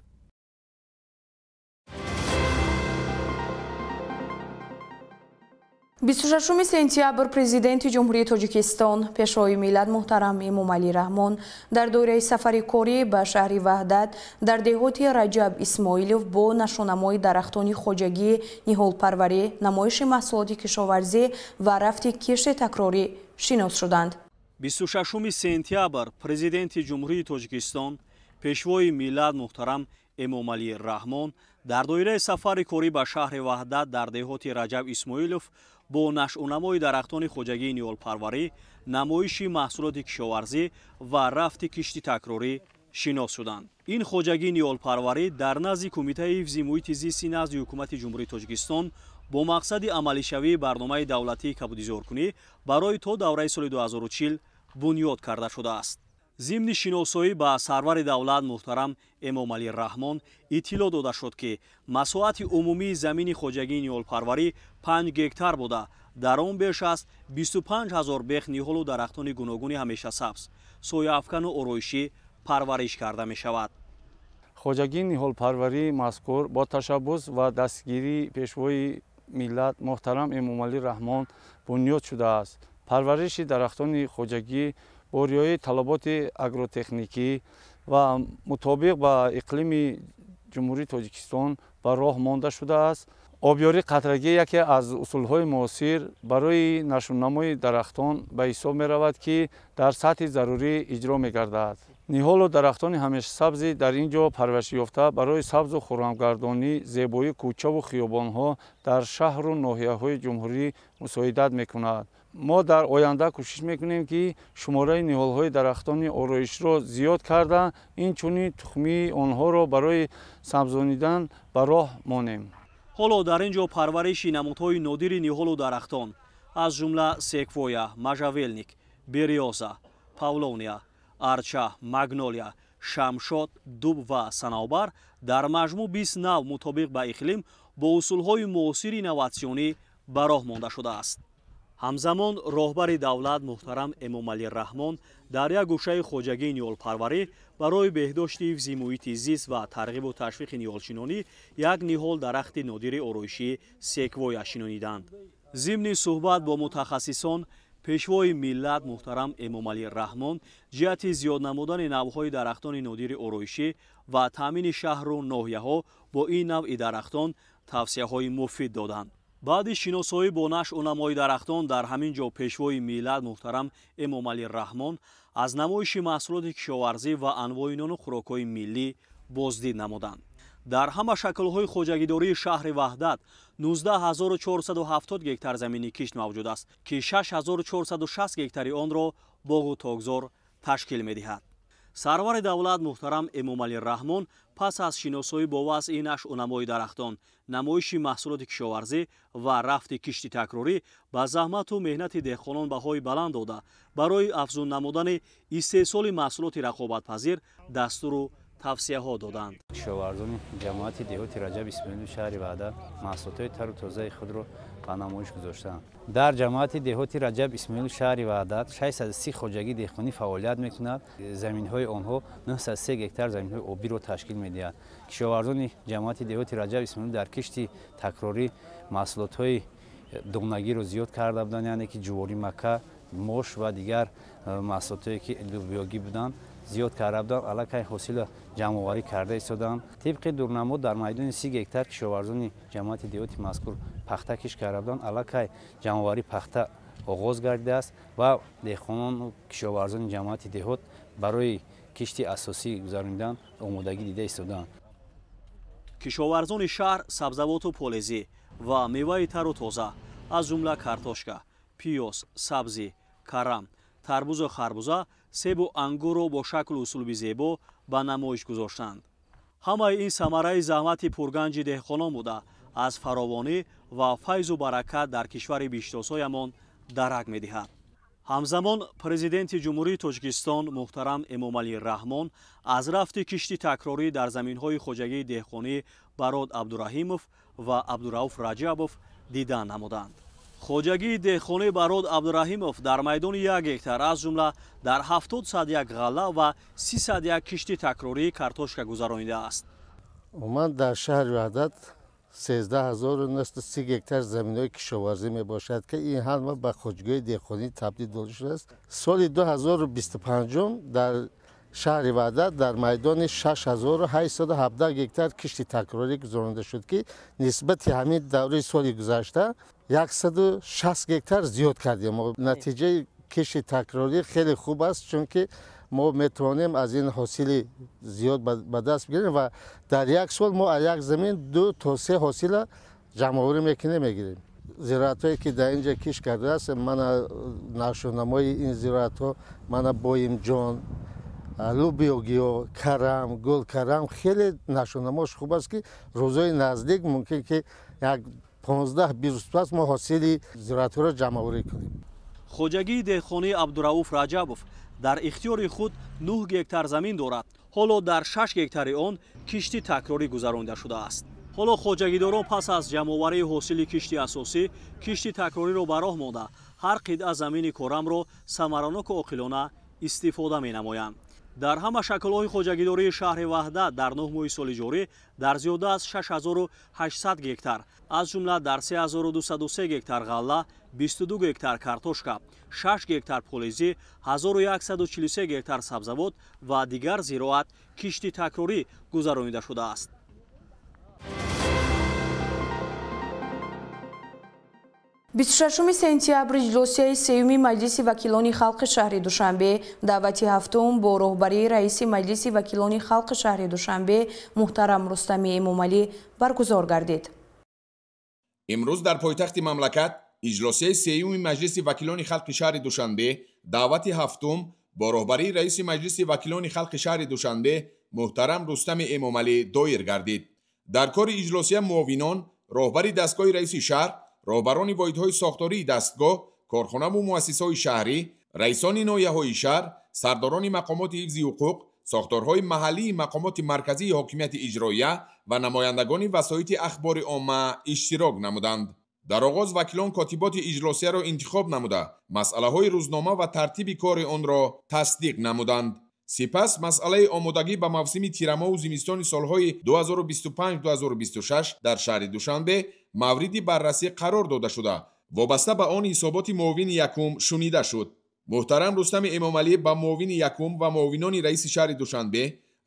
26 сентябр Президенти Ҷумҳурии Тоҷикистон, Пешвои миллат муҳтарам Эмомалӣ Раҳмон дар доираи сафари корӣ ба шаҳри Ваҳдат дар деҳоти Раҷаб Исмоилов бо нашонамои дарахтони хоҷагӣ, ниҳолпарварӣ, намоиши маҳсулоти кишоварзӣ ва рафти кишти такрорӣ шинос шуданд. 26 сентябр Президенти Ҷумҳурии Тоҷикистон, Пешвои миллат муҳтарам Эмомалӣ Раҳмон дар доираи сафари корӣ ба шаҳри Ваҳдат дар деҳоти Раҷаб Исмоилов бо нашъунамои дарахтони хоҷагии ниҳолпарварӣ, намоиши маҳсулоти кишоварзӣ ва рафти кишти такрорӣ шинос шуданд. Ин хоҷагии ниҳолпарварӣ дар назди Кумитаи ҳифзи муҳити зисти назди Ҳукумати Ҷумҳурии Тоҷикистон бо мақсади амалишавии барномаи давлатии кабудизоркунӣ барои то давраи соли 2040 бунёд карда шудааст. Зимни шиносоӣ ба сарвари давлат муҳтарам Эмомалӣ Раҳмон иттилоъ дода шуд, ки масоҳати умумии замини хоҷагии ниҳолпарварӣ 5 гектар буда, дар он беш аз 25 ҳазор бех ниҳолу дарахтони гуногуни ҳамешасабз, сояафкану ороишӣ парвариш карда мешавад. Хоҷагии ниҳолпарварии мазкур бо ташаббус ва дастгирии пешвои миллат муҳтарам Эмомалӣ Раҳмон бунёд шудааст. Парвариши дарахтони хоҷагӣ бо риояи талаботи агротехникӣ ва мутобиқ ба иқлими Ҷумҳурии Тоҷикистон ба роҳ монда шудааст. Обёрии қатрагӣ яке аз усулҳои муосир барои нашъунамои дарахтон ба ҳисоб меравад, ки дар сатҳи зарурӣ иҷро мегардад. Ниҳолу дарахтони ҳамешасабзи дар ин ҷо парвариш ёфта барои сабзу хуррамгардонӣ, зебоии кӯчаву хиёбонҳо дар шаҳру ноҳияҳои ҷумҳурӣ мусоидат мекунад. Мо дар оянда кӯшиш мекунем, ки шумораи ниҳолҳои дарахтони ороишро зиёд карда, инчунин тухмии онҳоро барои сабзонидан ба роҳ монем. Ҳоло дар ин ҷо парвариши намудҳои нодири ниҳолу дарахтон аз ҷумла секвоя, можжевельник, берёза, павловния, арча, магнолия, шамшод, дуб ва санавбар дар маҷмӯъ 20 нав мутобиқ ба иқлим бо усулҳои муосири инноватсионӣ ба роҳ монда шудааст. Ҳамзамон роҳбари давлат муҳтарам Эмомалӣ Раҳмон дар як гӯшаи хоҷагии ниҳолпарварӣ барои беҳдошти ҳифзи муҳити зист ва тарғибу ташвиқи ниҳолшинонӣ як ниҳол дарахти нодири ороишӣ секвоя шинониданд. Зимни суҳбат бо мутахассисон пешвои миллат муҳтарам Эмомалӣ Раҳмон ҷиҳати зиёд намудани навъҳои дарахтони нодири ороишӣ ва таъмини шаҳру ноҳияҳо бо ин навъи дарахтон тавсияҳои муфид доданд. Баъди шиносоӣ бо нашъу намои дарахтон дар ҳамин ҷо пешвои миллат муҳтарам Эмомалӣ Раҳмон аз намоиши маҳсулоти кишоварзӣ ва анвои нону хӯрокҳои миллӣ боздид намуданд. Дар ҳама шаклҳои хоҷагидории шаҳри Ваҳдат 19470 гектар замини кишт мавҷуд аст, ки 6460 гектари онро боғу токзор ташкил медиҳад. Сарвари давлат муҳтарам Эмомалӣ Раҳмон пас аз шиносоӣ бо вазъи нашъу намои дарахтон, намоиши маҳсулоти кишоварзӣ ва рафти кишти такрорӣ ба заҳмату меҳнати деҳқонон баҳои баланд дода, барои афзун намудани истеҳсоли маҳсулоти рақобатпазир дастуру тавсияҳо доданд. Кишоварзони ҷамоати деҳоти Раҷаб Исмоилов шаҳри Ваҳдат маҳсулотҳои тару тозаи худро ба намоиш гузоштаанд. Дар ҷамоати деҳоти Раҷаб Исмоилов шаҳри Ваҳдат 630 хоҷагии деҳқонӣ фаъолият мекунад. Заминҳои онҳо 903 гектар заминҳои обиро ташкил медиҳад. Кишоварзони ҷамоати деҳоти Раҷаб Исмоилов дар кишти такрорӣ маҳсулотҳои донагиро зиёд карда буданд, яъне ки ҷуворӣ мака, мош ва дигар маҳсулотҳое ки лӯбиёгӣ буданд зиёд карда буданд, аллакай ҳосила ҷамъоварӣ карда истоданд. Тибқи дурнамо дар майдони 30 гектар кишоварзони ҷамоати деҳоти мазкур пахта кишт карда буданд, аллакай ҷамъоварии пахта оғоз гардидааст ва деҳқонону кишоварзони ҷамоати деҳот барои кишти асосӣ гузаронидан омодагӣ дида истоданд. Кишоварзони шаҳр сабзавоту полезӣ ва меваи тару тоза аз ҷумла картошка, пиёз, сабзӣ, карам, тарбузу харбуза, себу ангурро бо шаклу услуби зебо ба намоиш гузоштанд. Ҳамаи ин самараи заҳмати пурганҷи деҳқонон буда, аз фаровонӣ ва файзу баракат дар кишвари биштосоямон дарак медиҳад. Ҳамзамон президенти Ҷумҳурии Тоҷикистон муҳтарам Эмомалӣ Раҳмон аз рафти кишти такрорӣ дар заминҳои хоҷагии деҳқонӣ Барод Абдураҳимов ва Абдурауф Раҷабов дидан намуданд. Хоҷагии деҳқонӣ Барод Абдураҳимов дар майдони 1 гектар аз ҷумла дар 70 як ғалла ва 301 кишти такрории картошка гузаронидааст. Умуман дар шаҳри Ваҳдат 13930 гектар заминҳои кишоварзӣ мебошад, ки ин ҳама ба хоҷагиҳои деҳқонӣ табдил дода шудааст. Соли 2025 дар шаҳри Ваҳдат дар майдони 6817 гектар кишти такрорӣ гузаронида шуд, ки нисбати ҳамин давраи соли гузашта 160 гектар зиёд кардем. Натиҷаи кишти такрорӣ хеле хуб аст, чунки мо метавонем аз ин ҳосили зиёд ба даст бигирем ва дар як сол мо аз як замин 2 то 3 ҳосила ҷамъоварӣ мекунем, мегирем. Зироатҳое ки дар инҷа кишт кардааст, мана нашъунамои ин зироатҳо, мана боимҷон, лӯбиёгиҳо, карам, гулкарам хеле нашъунамош хуб аст, ки рӯзҳои наздик мумкин ки як 15-20 рӯз пас мо ҳосили зироатҳоро ҷамъоварӣ кунем. Хоҷагии деҳқонии Абдурауф Раҷабов дар ихтиёри худ 9 гектар замин дорад. Ҳоло дар 6 гектари он кишти такрорӣ гузаронида шудааст. Ҳоло хоҷагидорон пас аз ҷамъоварии ҳосили кишти асосӣ кишти такрориро ба роҳ монда, ҳар қитъа замини корамро самараноку оқилона истифода менамоянд. Дар ҳама шаклҳои хоҷагидории шаҳри Ваҳдат дар 9 моҳи соли ҷорӣ дар зиёда аз 6800 гектар, аз ҷумла дар 3203 гектар ғалла, 22 гектар картошка, 6 гектар полезӣ, 1143 гектар сабзавот ва дигар зироат кишти такрорӣ гузаронида шудааст. 26 сентябр иҷлосияи сеюми Маҷлиси вакилони халқи шаҳри Душанбе даъвати ҳафтум бо роҳбарии раиси Маҷлиси вакилони халқи шаҳри Душанбе муҳтарам Рустами Эмомалӣ баргузор гардид. Имрӯз дар пойтахти мамлакат иҷлосияи сеюми Маҷлиси вакилони халқи шаҳри Душанбе даъвати ҳафтум бо роҳбарии раиси Маҷлиси вакилони халқи шаҳри Душанбе муҳтарам Рустами Эмомалӣ доир гардид. Дар кори иҷлосия муовинон, роҳбари дастгоҳи раиси шаҳр, роҳбарони воҳидҳои сохтории дастгоҳ, корхонаву муассисаҳои шаҳрӣ, раисони ноҳияҳои шаҳр, сардорони мақомоти ҳифзи ҳуқуқ, сохторҳои маҳаллии мақомоти марказии ҳокимияти иҷроия ва намояндагони васоити ахбори омма иштирок намуданд. Дар оғоз вакилон котиботи иҷлосияро интихоб намуда, масъалаҳои рӯзнома ва тартиби кори онро тасдиқ намуданд. Сипас масъалаи омодагӣ ба мавсими тирамоҳу зимистони солҳои 2025-2026 дар шаҳри Душанбе мавриди баррасӣ қарор дода шуда, вобаста ба он ҳисоботи муовини якум шунида шуд. Муҳтарам Рустами Эмомалӣ ба муовини якум ва муовинони раиси шаҳри Душанбе,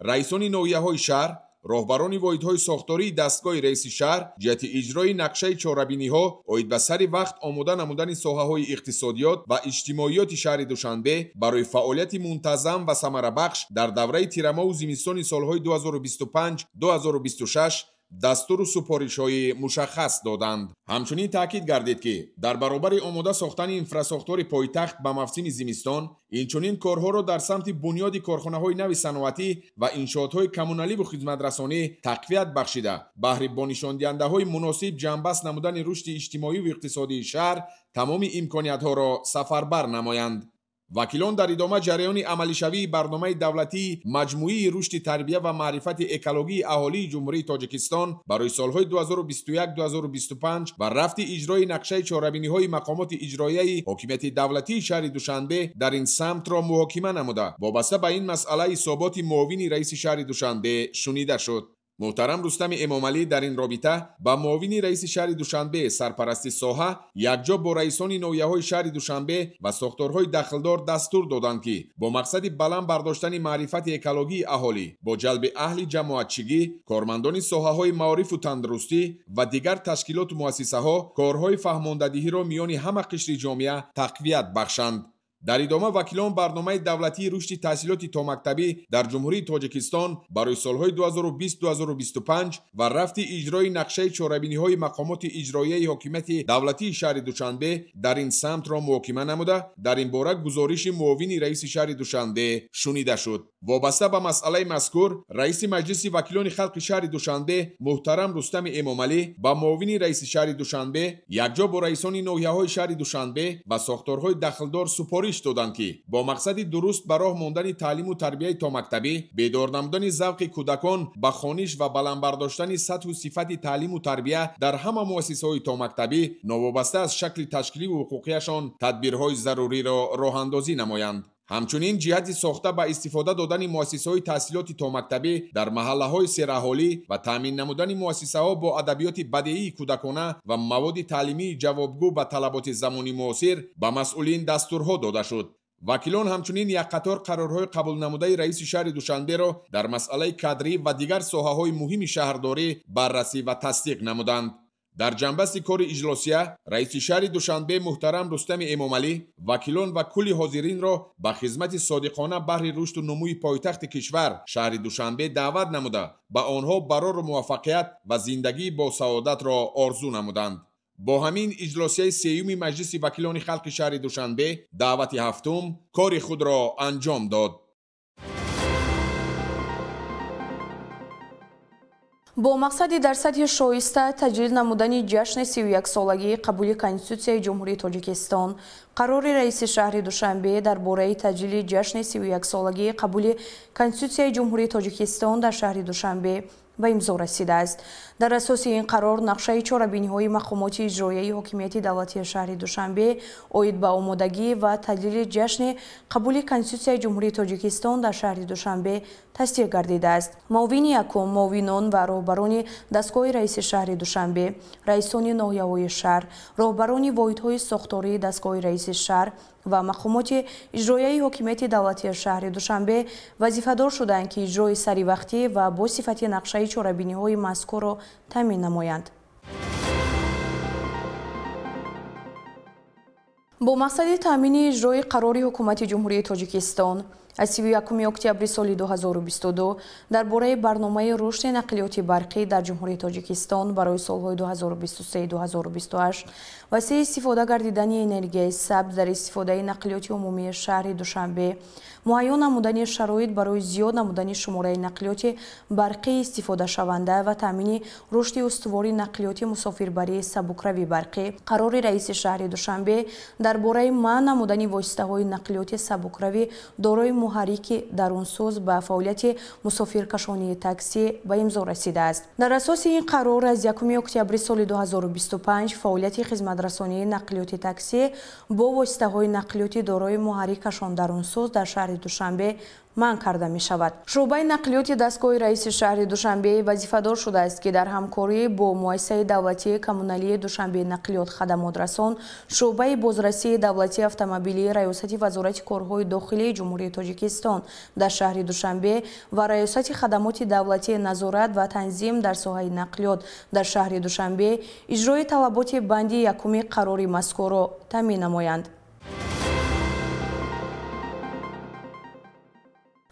раисони ноҳияҳои шаҳр, роҳбарони воҳидҳои сохтории дастгоҳи раиси шаҳр ҷиҳати иҷрои нақшаи чорабиниҳо оид ба сари вақт омода намудани соҳаҳои иқтисодиёт ва иҷтимоиёти шаҳри Душанбе барои фаъолияти мунтазам ва самарабахш дар давраи тирамоҳу зимистони солҳои 2025-2026 дастуру супоришҳои мушаххас доданд. Ҳамчунин таъкид гардид, ки дар баробари омода сохтани инфрасохтори пойтахт ба мавсими зимистон, инчунин корҳоро дар самти бунёди корхонаҳои нави саноатӣ ва иншоотҳои коммуналиву хизматрасонӣ тақвият бахшида, баҳри бо нишондиҳандаҳои муносиб ҷамъбаст намудани рушди иҷтимоиву иқтисодии шаҳр тамоми имкониятҳоро сафарбар намоянд. Вакилон дар идома ҷараёни амалишавии барномаи давлатии маҷмӯии рушди тарбия ва маърифати экологии аҳолии Ҷумҳурии Тоҷикистон барои солҳои 2021-2025 ва рафти иҷрои нақшаи чорабиниҳои мақомоти иҷроияи ҳокимияти давлатии шаҳри Душанбе дар ин самтро муҳокима намуда, вобаста ба ин масъала ҳисоботи муовини раиси шаҳри Душанбе шунида шуд. Муҳтарам Рустами Эмомалӣ дар ин робита ба муовини раиси шаҳри Душанбе, сарпарасти соҳа, якҷо бо раисони ноҳияҳои шаҳри Душанбе ва сохторҳои дахлдор дастур доданд, ки бо мақсади баланд бардоштани маърифати экологии аҳолӣ, бо ҷалби аҳли ҷамоатчигӣ, кормандони соҳаҳои маорифу тандурустӣ ва дигар ташкилоту муассисаҳо корҳои фаҳмондадиҳиро миёни ҳама қишри ҷомеа тақвият бахшанд. Дар идома вакилон барномаи давлатии рушди таҳсилоти томактабӣ дар Ҷумҳурии Тоҷикистон барои солҳои 2020-2025 ва рафти иҷрои нақшаи чорабиниҳои мақомоти иҷроияи ҳокимияти давлатии шаҳри Душанбе дар ин самтро муҳокима намуда, дар ин бора гузориши муовини раиси шаҳри Душанбе шунида шуд. Вобаста ба масъалаи мазкур, раиси Маҷлиси вакилони халқи шаҳри Душанбе муҳтарам Рустами Эмомалӣ ба муовини раиси шаҳри Душанбе якҷо бо раисони ноҳияҳои шаҳри Душанбе ва сохторҳои дахлдор супориш доданд, ки бо мақсади дуруст ба роҳ мондани таълиму тарбияи томактабӣ, бедор намудани завқи кӯдакон ба хониш ва баланд бардоштани сатҳу сифати таълиму тарбия дар ҳама муассисаҳои томактабӣ новобаста аз шакли ташкиливу ҳуқуқияшон тадбирҳои заруриро роҳандозӣ намоянд. Ҳамчунин ҷиҳати сохта ба истифода додани муассисаҳои таҳсилоти томактабӣ дар маҳаллаҳои сераҳолӣ ва таъмин намудани муассисаҳо бо адабиёти бадеии кӯдакона ва маводи таълимии ҷавобгӯ ба талаботи замони муосир ба масъулин дастурҳо дода шуд. Вакилон ҳамчунин як қатор қарорҳои қабулнамудаи раиси шаҳри Душанберо дар масъалаи кадрӣ ва дигар соҳаҳои муҳими шаҳрдорӣ баррасӣ ва тасдиқ намуданд. Дар ҷанбасти кори иҷлосия раиси шаҳри Душанбе муҳтарам Рустами Эмомалӣ вакилон ва кулли ҳозиринро ба хизмати содиқона баҳри рушду нумӯи пойтахти кишвар шаҳри Душанбе даъват намуда, ба онҳо барору муваффақият ва зиндагии босаодатро орзу намуданд. Бо ҳамин иҷлосияи сеюми Маҷлиси вакилони халқи шаҳри Душанбе даъвати ҳафтум кори худро анҷом дод. Бо мақсади дар сатҳи шоиста таҷлил намудани ҷашни 31-солагии қабули Конститутсияи Ҷумҳурии Тоҷикистон, қарори раиси шаҳри Душанбе дар бораи таҷлили ҷашни 31-солагии қабули Конститутсияи Ҷумҳурии Тоҷикистон дар шаҳри Душанбе ба имзо расидааст. Дар асоси ин қарор нақшаи чорабиниҳои мақомоти иҷроияи ҳокимияти давлатии шаҳри Душанбе оид ба омодагӣ ва таҷлили ҷашни қабули Конститутсияи Ҷумҳурии Тоҷикистон дар шаҳри Душанбе тасдиқ гардидааст. Муовини якум, муовинон ва роҳбарони дастгоҳи раиси шаҳри Душанбе, раисони ноҳияҳои шаҳр, роҳбарони воҳидҳои сохтории дастгоҳи раиси шаҳр ва мақомоти иҷроияи ҳокимияти давлатии шаҳри Душанбе вазифадор шуданд, ки иҷрои саривақтӣ ва бо сифати нақшаи чорабиниҳои мазкурро таъмин намоянд. Бо мақсади таъмини иҷрои қарори Ҳукумати Ҷумҳурии Тоҷикистон аз 31 октябри соли 2022 дар бораи барномаи рушди нақлиёти барқӣ дар Ҷумҳурии Тоҷикистон барои солҳои 2023-2028 васеъ истифода гардидани энергияи сабз дар истифодаи нақлиёти умумии шаҳри Душанбе, муайян намудани шароит барои зиёд намудани шумораи нақлиёти барқӣ истифодашаванда ва таъмини рушди устувори нақлиёти мусофирбарии сабукрави барқӣ, қарори раиси шаҳри Душанбе дар бораи манъ намудани воситаҳои нақлиёти сабукравӣ дорои муҳаррики дарунсӯз ба фаъолияти мусофиркашонии таксӣ ба имзо расидааст. Дар асоси ин қарор аз 1 октябри соли 2025 фаъолияти хизматрасонии нақлиёти таксӣ бо воситаҳои нақлиёти дорои муҳаррикашон дарунсӯз дар шаҳри Душанбе манъ карда мешавад. Шӯъбаи нақлиёти дастгоҳи раиси шаҳри Душанбе вазифадор шудааст, ки дар ҳамкорӣ бо муассисаи давлатии коммуналии Душанбе нақлиёт хадамотрасон, шӯъбаи бозрасии давлатии автомобилии Раёсати Вазорати корҳои дохилии Ҷумҳурии Тоҷикистон дар шаҳри Душанбе ва Раёсати хадамоти давлатии назорат ва танзим дар соҳаи нақлиёт дар шаҳри Душанбе иҷрои талаботи банди якуми қарори мазкурро таъмин намоянд.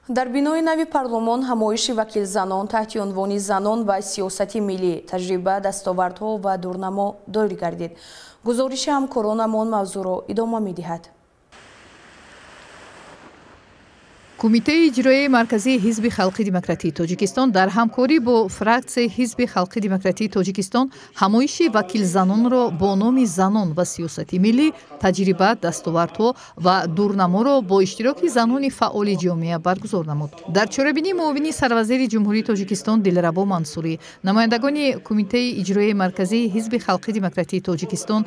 Дар бинои нави парлумон ҳамоиши вакилзанон таҳти унвони «Занон ва сиёсати миллӣ, таҷриба, дастовардҳо ва дурнамо» доир гардид. Гузориши ҳамкоронамон мавзӯъро идома медиҳад. Кумитаи иҷроияи марказии Ҳизби халқи демократии Тоҷикистон дар ҳамкорӣ бо фраксияи Ҳизби халқи демократии Тоҷикистон ҳамоиши вакилзанонро бо номи «Занон ва сиёсати миллӣ, таҷриба, дастовардҳо ва дурнаморо» бо иштироки занони фаъоли ҷомеа баргузор намуд. Дар чорабинӣ муовини сарвазири Ҷумҳурии Тоҷикистон Дилрабо Мансурӣ, намояндагони Кумитаи иҷроияи марказии Ҳизби халқи демократии Тоҷикистон,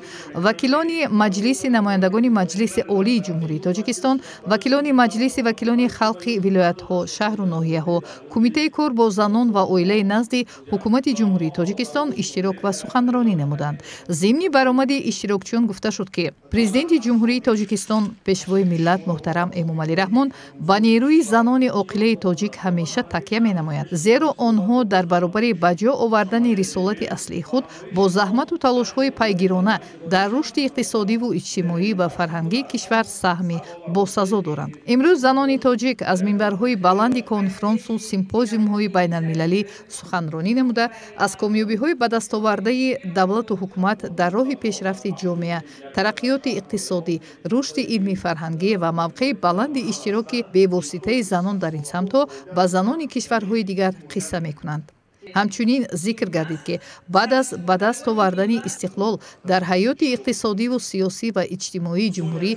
вакилони Маҷлиси намояндагони Маҷлиси Олии Ҷумҳурии Тоҷикистон, вакилони Маҷлиси вакилони халқи вилоятҳо, шаҳру ноҳияҳо, Кумитаи кор бо занон ва оилаи назди Ҳукумати Ҷумҳурии Тоҷикистон иштирок ва суханронӣ намуданд. Зимни баромади иштирокчиён гуфта шуд, ки Президенти Ҷумҳурии Тоҷикистон, Пешвои миллат муҳтарам Эмомалӣ Раҳмон ба нерӯи занони оқилаи тоҷик ҳамеша такя менамояд, зеро онҳо дар баробари ба ҷо овардани рисолати аслии худ бо заҳмату талошҳои пайгирона дар рушди иқтисодиву иҷтимоӣ ва фарҳангии кишвар саҳми босазо доранд. Имрӯз занони тоҷик аз минбарҳои баланди конфронсу симпозиумҳои байналмилалӣ суханронӣ намуда, аз комёбиҳои ба дастовардаи давлату ҳукумат дар роҳи пешрафти ҷомеа, тараққиёти иқтисодӣ, рушди илми фарҳангӣ ва мавқеи баланди иштироки бевоситаи занон дар ин самтҳо ба занони кишварҳои дигар қисса мекунанд. Ҳамчунин зикр гардид, ки баъд аз ба даст овардани истиқлол дар ҳаёти иқтисодиву сиёсӣ ва иҷтимоии ҷумҳурӣ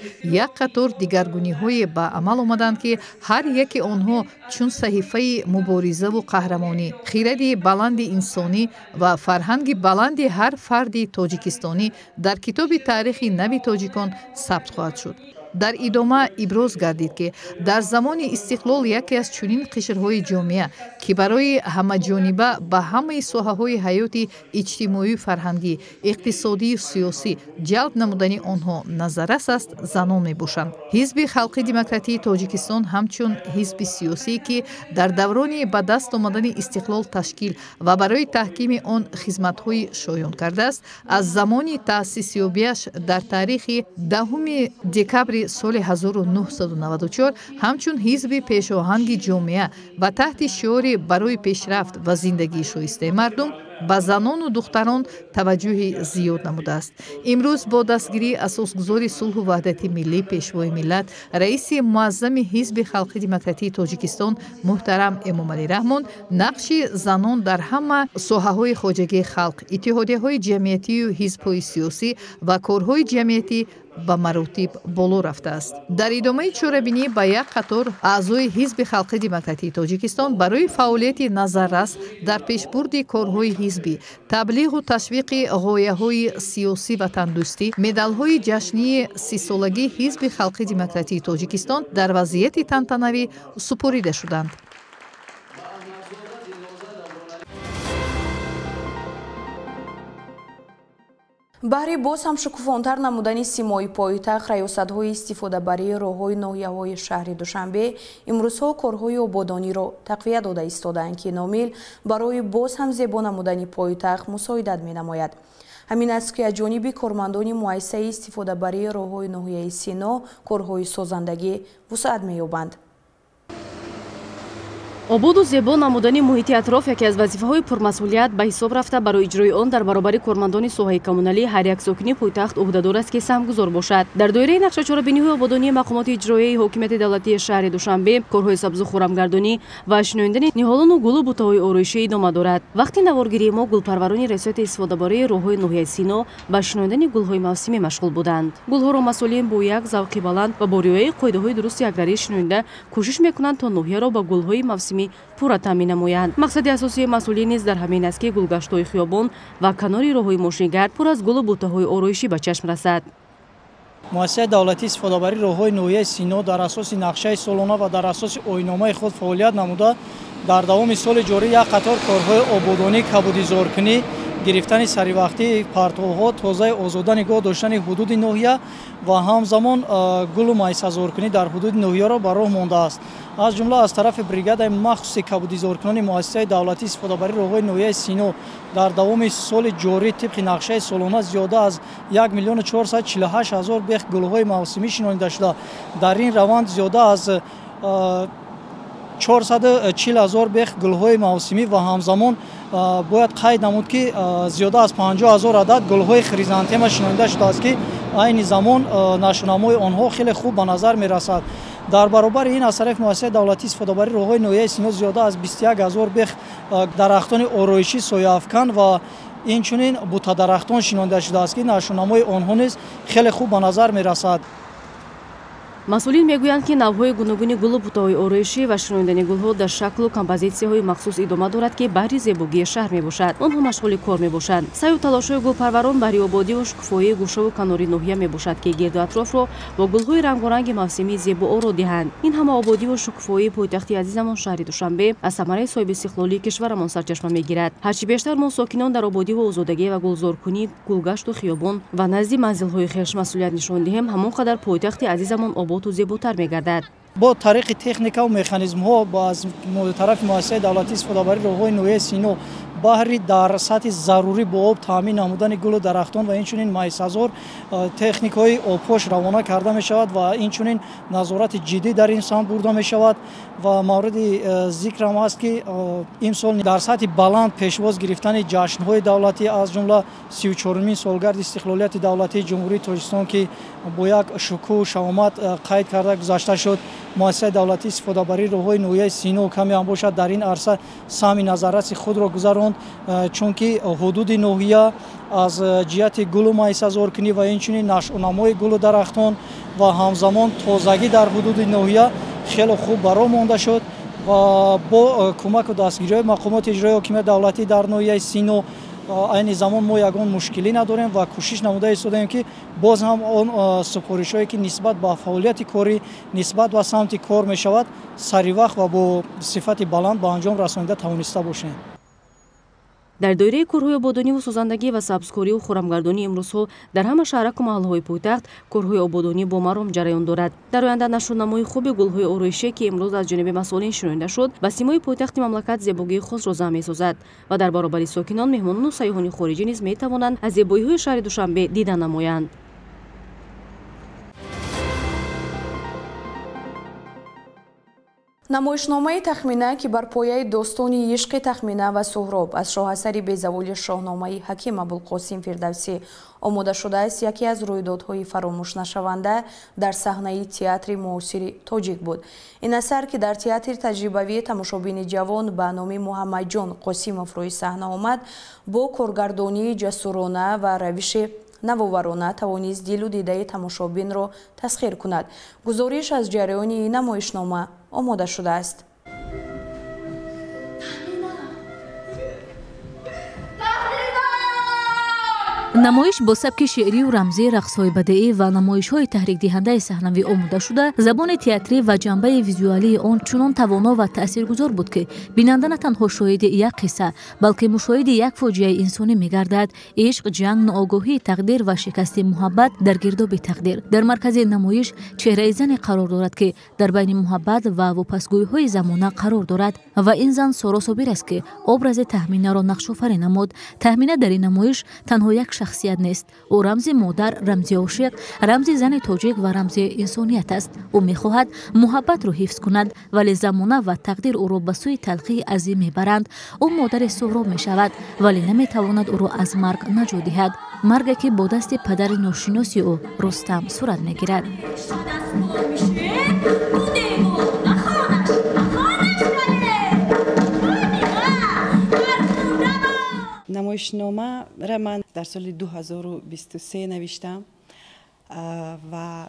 як қатор дигаргуниҳое ба амал омаданд, ки ҳар яке онҳо чун саҳифаи муборизаву қаҳрамонӣ, хиради баланди инсонӣ ва фарҳанги баланди ҳар фарди тоҷикистонӣ дар китоби таърихи нави тоҷикон сабт хоҳад шуд. Дар идома иброз гардид, ки дар замони истиқлол яке аз чунин қишрҳои ҷомеа, ки барои ҳамаҷониба ба ҳамаи соҳаҳои ҳаёти иҷтимоию фарҳангӣ, иқтисодию сиёсӣ ҷалб намудани онҳо назаррас аст, занон мебошанд. Ҳизби халқи демократии Тоҷикистон ҳамчун ҳизби сиёсие, ки дар даврони ба даст омадани истиқлол ташкил ва барои таҳкими он хизматҳои шоён кардааст, аз замони таъсисёбиаш дар таърихи 10 декабри соли 1994 ҳамчун ҳизби пешоҳанги ҷомеа ва таҳти шиори «Барои пешрафт ва зиндагии шоистаи мардум» ба занону духтарон таваҷҷӯҳи зиёд намудааст. Имрӯз бо дастгирии асосгузори сулҳу ваҳдати миллӣ, Пешвои миллат, раиси муаззами Ҳизби халқи демократии Тоҷикистон муҳтарам Эмомалӣ Раҳмон нақши занон дар ҳама соҳаҳои хоҷагии халқ, иттиҳодияҳои ҷамъиятию ҳизбҳои сиёсӣ ва корҳои ҷамъиятӣ ба маротиб боло рафтааст. Дар идомаи чорабинӣ ба як қатор аъзои Ҳизби халқи демократии Тоҷикистон барои фаъолияти назаррас дар пешбурди корҳои ҳизбӣ, таблиғу ташвиқи ғояҳои сиёсӣ ватандӯстӣ, медалҳои ҷашнии 30-солагии Ҳизби халқи демократии Тоҷикистон дар вазъияти тантанавӣ супорида шуданд. Баҳри боз ҳам шукуфонтар намудани симои пойтахт, раёсатҳои истифодабарии роҳҳои ноҳияҳои шаҳри Душанбе имрӯзҳо корҳои ободониро тақвият дода истодаанд, ки номил барои боз ҳам зебо намудани пойтахт мусоидат менамояд. Ҳамин аст, ки аз ҷониби кормандони муассисаи истифодабарии роҳҳои ноҳияи Сино корҳои созандагӣ вусъат меёбанд. Ободу зебо намудани муҳити атроф яке аз вазифаҳои пурмасъулият ба ҳисоб рафта, барои иҷрои он дар баробари кормандони соҳаи коммуналӣ ҳар як сокини пойтахт ӯҳдадор аст, ки саҳмгузор бошад. Дар доираи нақша чорабиниҳои ободонии мақомоти иҷроияи ҳокимияти давлатии шаҳри Душанбе корҳои сабзу хӯрамгардонӣ ва шинондани ниҳолону гулу бутаҳои ороишӣ идома дорад. Вақти наворгирии мо гулпарварони раёсати истифодабарии роҳҳои ноҳияи Сино ба шинондани гулҳои мавсимӣ машғул буданд. Гулҳоро масъулин бо як завқи баланд ва бо риояи қоидаҳои дурусти аграрӣ шинонда кӯшиш мекунанд, то ноҳияро ба гулҳои мавсимӣ пурра таъмин намоянд. Мақсади асосии масъулин низ дар ҳамин аст, ки гулгаштҳои хиёбон ва канори роҳҳои мошингард пур аз гулу бутаҳои ороишӣ ба чашм расад. Муассисаи давлатии истифодабарии роҳҳои ноҳияи Сино дар асоси нақшаи солона ва дар асоси оинномаи худ фаъолият намуда, дар давоми соли ҷорӣ як қатор корҳои ободонӣ, кабудизоркунӣ, гирифтани саривақтии партовҳо, тозаи озода нигоҳ доштани ҳудуди ноҳия ва ҳамзамон гулу майсазоркунӣ дар ҳудуди ноҳияро ба роҳ мондааст. Аз ҷумла аз тарафи бригадаи махсуси кабудизоркунони муассисаи давлатии истифодабарии роҳҳои ноҳияи Сино дар давоми соли ҷорӣ тибқи нақшаи солона зиёда аз 1 448 000 бех гулҳои мавсимӣ шинонида шуда, дар ин раванд зиёда аз 440 000 бех гулҳои мавсимӣ ва ҳамзамон бояд қайд намуд, ки зиёда аз 50 000 адад гулҳои хризантема шинонида шудааст, ки айни замон нашъунамои онҳо хеле хуб ба назар мерасад. Дар баробари ин аз тарафи муассисаи давлатии истифодабарии роҳҳои ноҳияи Сино зиёда аз 21 000 бех дарахтони ороишӣ, сояафкан ва инчунин бутадарахтон шинонида шудааст, ки нашъунамои онҳо низ хеле хуб ба назар мерасад. Масъулин мегӯянд, ки навъҳои гуногуни гулу бутаҳои ороишӣ ва шинондани гулҳо дар шаклу композитсияҳои махсус идома дорад, ки баҳри зебогии шаҳр мебошад. Онҳо машғули кор мебошанд. Саъю талошҳои гулпарварон баҳри ободиву шукуфоии гӯшаву канори ноҳия мебошад, ки гирду атрофро бо гулҳои рангоранги мавсимӣ зебооро диҳанд. Ин ҳама ободиву шукуфоии пойтахти азизамон шаҳри Душанбе аз самараи соҳибистиқлолии кишварамон сарчашма мегирад. Ҳарчи бештар мо сокинон дар ободиву озодагӣ ва гулзоркунӣ, гулгашту хиёбон ва назди манзилҳои хеш масъулият нишон диҳем, ҳамон қадар пойтахти азизамон ободу зеботар мегардад. Бо тариқи техника ва механизмҳо аз тарафи муассисаи давлатии истифодабарии роҳҳои ноҳияи Сино баҳри дар сатҳи зарурӣ бо об таъмин намудани гулу дарахтон ва инчунин майсазор техникаҳои обпош равона карда мешавад ва инчунин назорати ҷиддӣ дар ин самт бурда мешавад. Ва мавриди зикрам аст, ки имсол дар сатҳи баланд пешвоз гирифтани ҷашнҳои давлатӣ, аз ҷумла 34-умин солгарди истиқлолияти давлатии Ҷумҳурии Тоҷикистон, ки бо як шукӯҳу шаҳомат қайд карда гузашта шуд, муассисаи давлатии истифодабарии роҳҳои ноҳияи Сино каме ҳам бошад дар ин арса саҳми назарраси худро гузаронд, чунки ҳудуди ноҳия аз ҷиҳати гулу майсазоркунӣ ва инчунин нашъунамои гулу дарахтон ва ҳамзамон тозагӣ дар ҳудуди ноҳия хеле хуб ба роҳ монда шуд ва бо кӯмаку дастгириҳои мақомоти иҷроии ҳокимияти давлатӣ дар ноҳияи Сино айни замон мо ягон мушкилӣ надорем ва кӯшиш намуда истодаем, ки боз ҳам он супоришҳое, ки нисбат ба фаъолияти корӣ, нисбат ба самти кор мешавад, саривақт ва бо сифати баланд ба анҷом расонида тавониста бошем. Дар доираи корҳои ободониву созандагӣ ва сабзкориву хӯрамгардонӣ имрӯзҳо дар ҳама шаҳраку маҳаллаҳои пойтахт корҳои ободонӣ бо маром ҷараён дорад. Дар оянда нашъунамои хуби гулҳои ороишӣ, ки имрӯз аз ҷониби масъулин шинонида шуд, ба симои пойтахти мамлакат зебогии хосро зам месозад ва дар баробари сокинон меҳмонону сайёҳони хориҷӣ низ метавонанд аз зебоиҳои шаҳри Душанбе дида намоянд. Намоишномаи Тахмина, ки бар пояи достони ишқи Тахмина ва Суҳроб аз шоҳасари безаволи шоҳномаи ҳаким Абулқосим Фирдавсӣ омода шудааст, яке аз рӯйдодҳои фаромӯшнашаванда дар саҳнаи театри муосири тоҷик буд. Ин асар, ки дар театри таҷрибавии тамошобини ҷавон ба номи Муҳаммадҷон Қосимов рӯи саҳна омад, бо коргардонии ҷасурона ва равиши навоварона тавонист дилу дидаи тамошобинро тасхир кунад. Гузориш аз ҷараёни ин намоишнома омода шудааст. Намоиш бо сабки шеърию рамзӣ, рақсҳои бадеӣ ва намоишҳои таҳрикдиҳандаи саҳнавӣ омода шуда, забони театрӣ ва ҷанбаи визуалии он чунон тавоно ва таъсиргузор буд, ки бинанда на танҳо шоҳиди як қисса, балки мушоҳиди як фоҷиаи инсонӣ мегардад. Ишқ, ҷанг, ноогоҳии тақдир ва шикасти муҳаббат дар гирдоби тақдир. Дар маркази намоиш чеҳраи зане қарор дорад, ки дар байни муҳаббат ва вопасгӯиҳои замона қарор дорад ва ин зан Соро Собир аст, ки образи Таҳминаро нақшофарӣ намуд. Таҳмина дар ин намоиш танҳо як шахсият нест. Ӯ рамзи модар, рамзи ошиқ, рамзи зани тоҷик ва рамзи инсоният аст. Ӯ мехоҳад муҳаббатро ҳифз кунад, вале замона ва тақдир ӯро ба сӯи талхии азим мебаранд. Ӯ модари Суҳроб мешавад, вале наметавонад ӯро аз марг наҷот диҳад. Марге ки бо дасти падари ношиноси ӯ Рустам сурат мегирад. Намоишномаро ман дар соли 2023 навиштам ва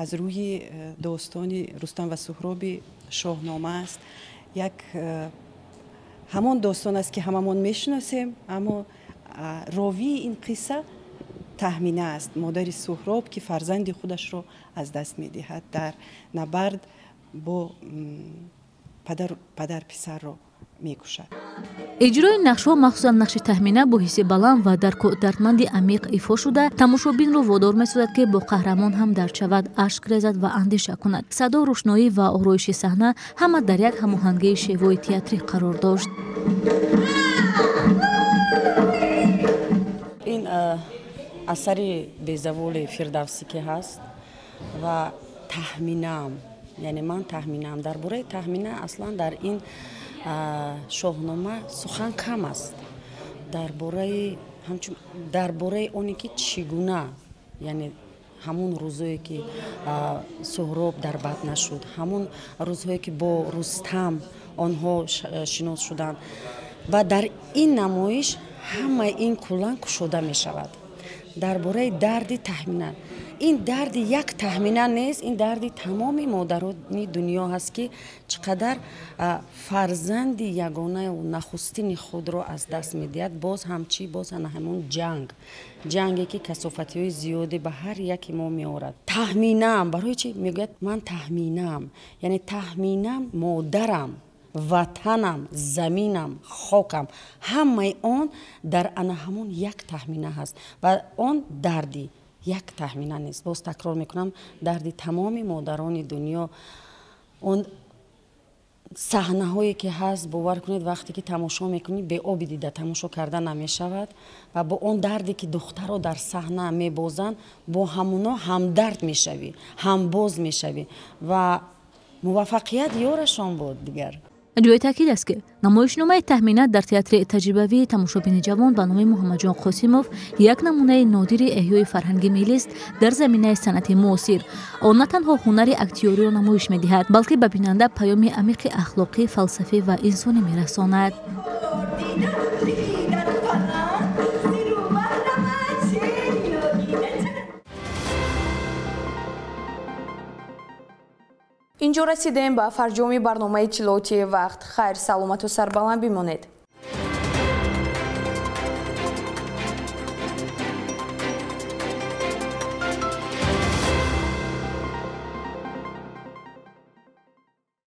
аз рӯи достони Рустам ва Суҳроби Шоҳнома аст. Як ҳамон достон аст, ки ҳамамон мешиносем, аммо ровии ин қисса Таҳмина аст, модари Суҳроб, ки фарзанди худашро аз даст медиҳад дар набард бо падар писарро мекушад. Иҷрои нақшҳо, махсусан нақши Таҳмина, бо ҳисси баланд ва дарку дардманди амиқ ифо шуда, тамошобинро водор месозад, ки бо қаҳрамон ҳамдард шавад, ашк резад ва андеша кунад. Садо, рӯшноӣ ва ороиши саҳна ҳама дар як ҳамоҳангии шевои театрӣ қарор дошт. Ин асари безаволи Фирдавсӣ ки ҳаст ва Таҳминаам, яъне ман Таҳминаам. Дар бораи Таҳмина аслан дар ин Шоҳнома сухан кам аст. Дар бораи оне ки чӣ гуна, яъне ҳамун рӯзое ки Суҳроб дар бад нашуд, ҳамун рӯзҳое ки бо Рустам онҳо шинос шуданд. Ва дар ин намоиш ҳамаи ин куллан кушода мешавад. Дар бораи дарди Таҳмина. Ин дарди як Таҳмина нест, ин дарди тамоми модарони дунё ҳаст, ки чӣ қадар фарзанди ягонаю нахустини худро аз даст медиҳад. Боз ҳам чӣ? Боз ҳам ҳамон ҷанг, ҷанге ки касофатиҳои зиёде ба ҳар яке мо меорад. Таҳминаам барои чӣ мегӯяд ман Таҳминаам? Яъне Таҳминам модарам, ватанам, заминам, хокам, ҳамаи он дар ана ҳамон як Таҳмина ҳаст ва он дарди як Таҳмина нест. Боз такрор мекунам, дарди тамоми модарони дунё. Он саҳнаҳое ки ҳаст, бовар кунед, вақте ки тамошо мекунӣ, беоби дида тамошо карда намешавад ва бо он дарде ки духтаро дар саҳна мебозанд, бо ҳамуно ҳамдард мешавӣ, ҳамбоз мешавӣ ва муваффақият ёрашон буд дигар. Ҷои таъкид аст, ки намоишномаи Таҳмина дар театри таҷрибавии тамошобини ҷавон ба номи Муҳаммадҷон Қосимов як намунаи нодири эҳёи фарҳанги миллист дар заминаи санъати муосир. Он на танҳо ҳунари актиёриро намоиш медиҳад, балки ба бинанда паёми амиқи ахлоқӣ, фалсафӣ ва инсонӣ мерасонад. Инҷо расидем ба фарҷоми барномаи иттилоотии вақт. Хайр, саломату сарбаланд бимонед.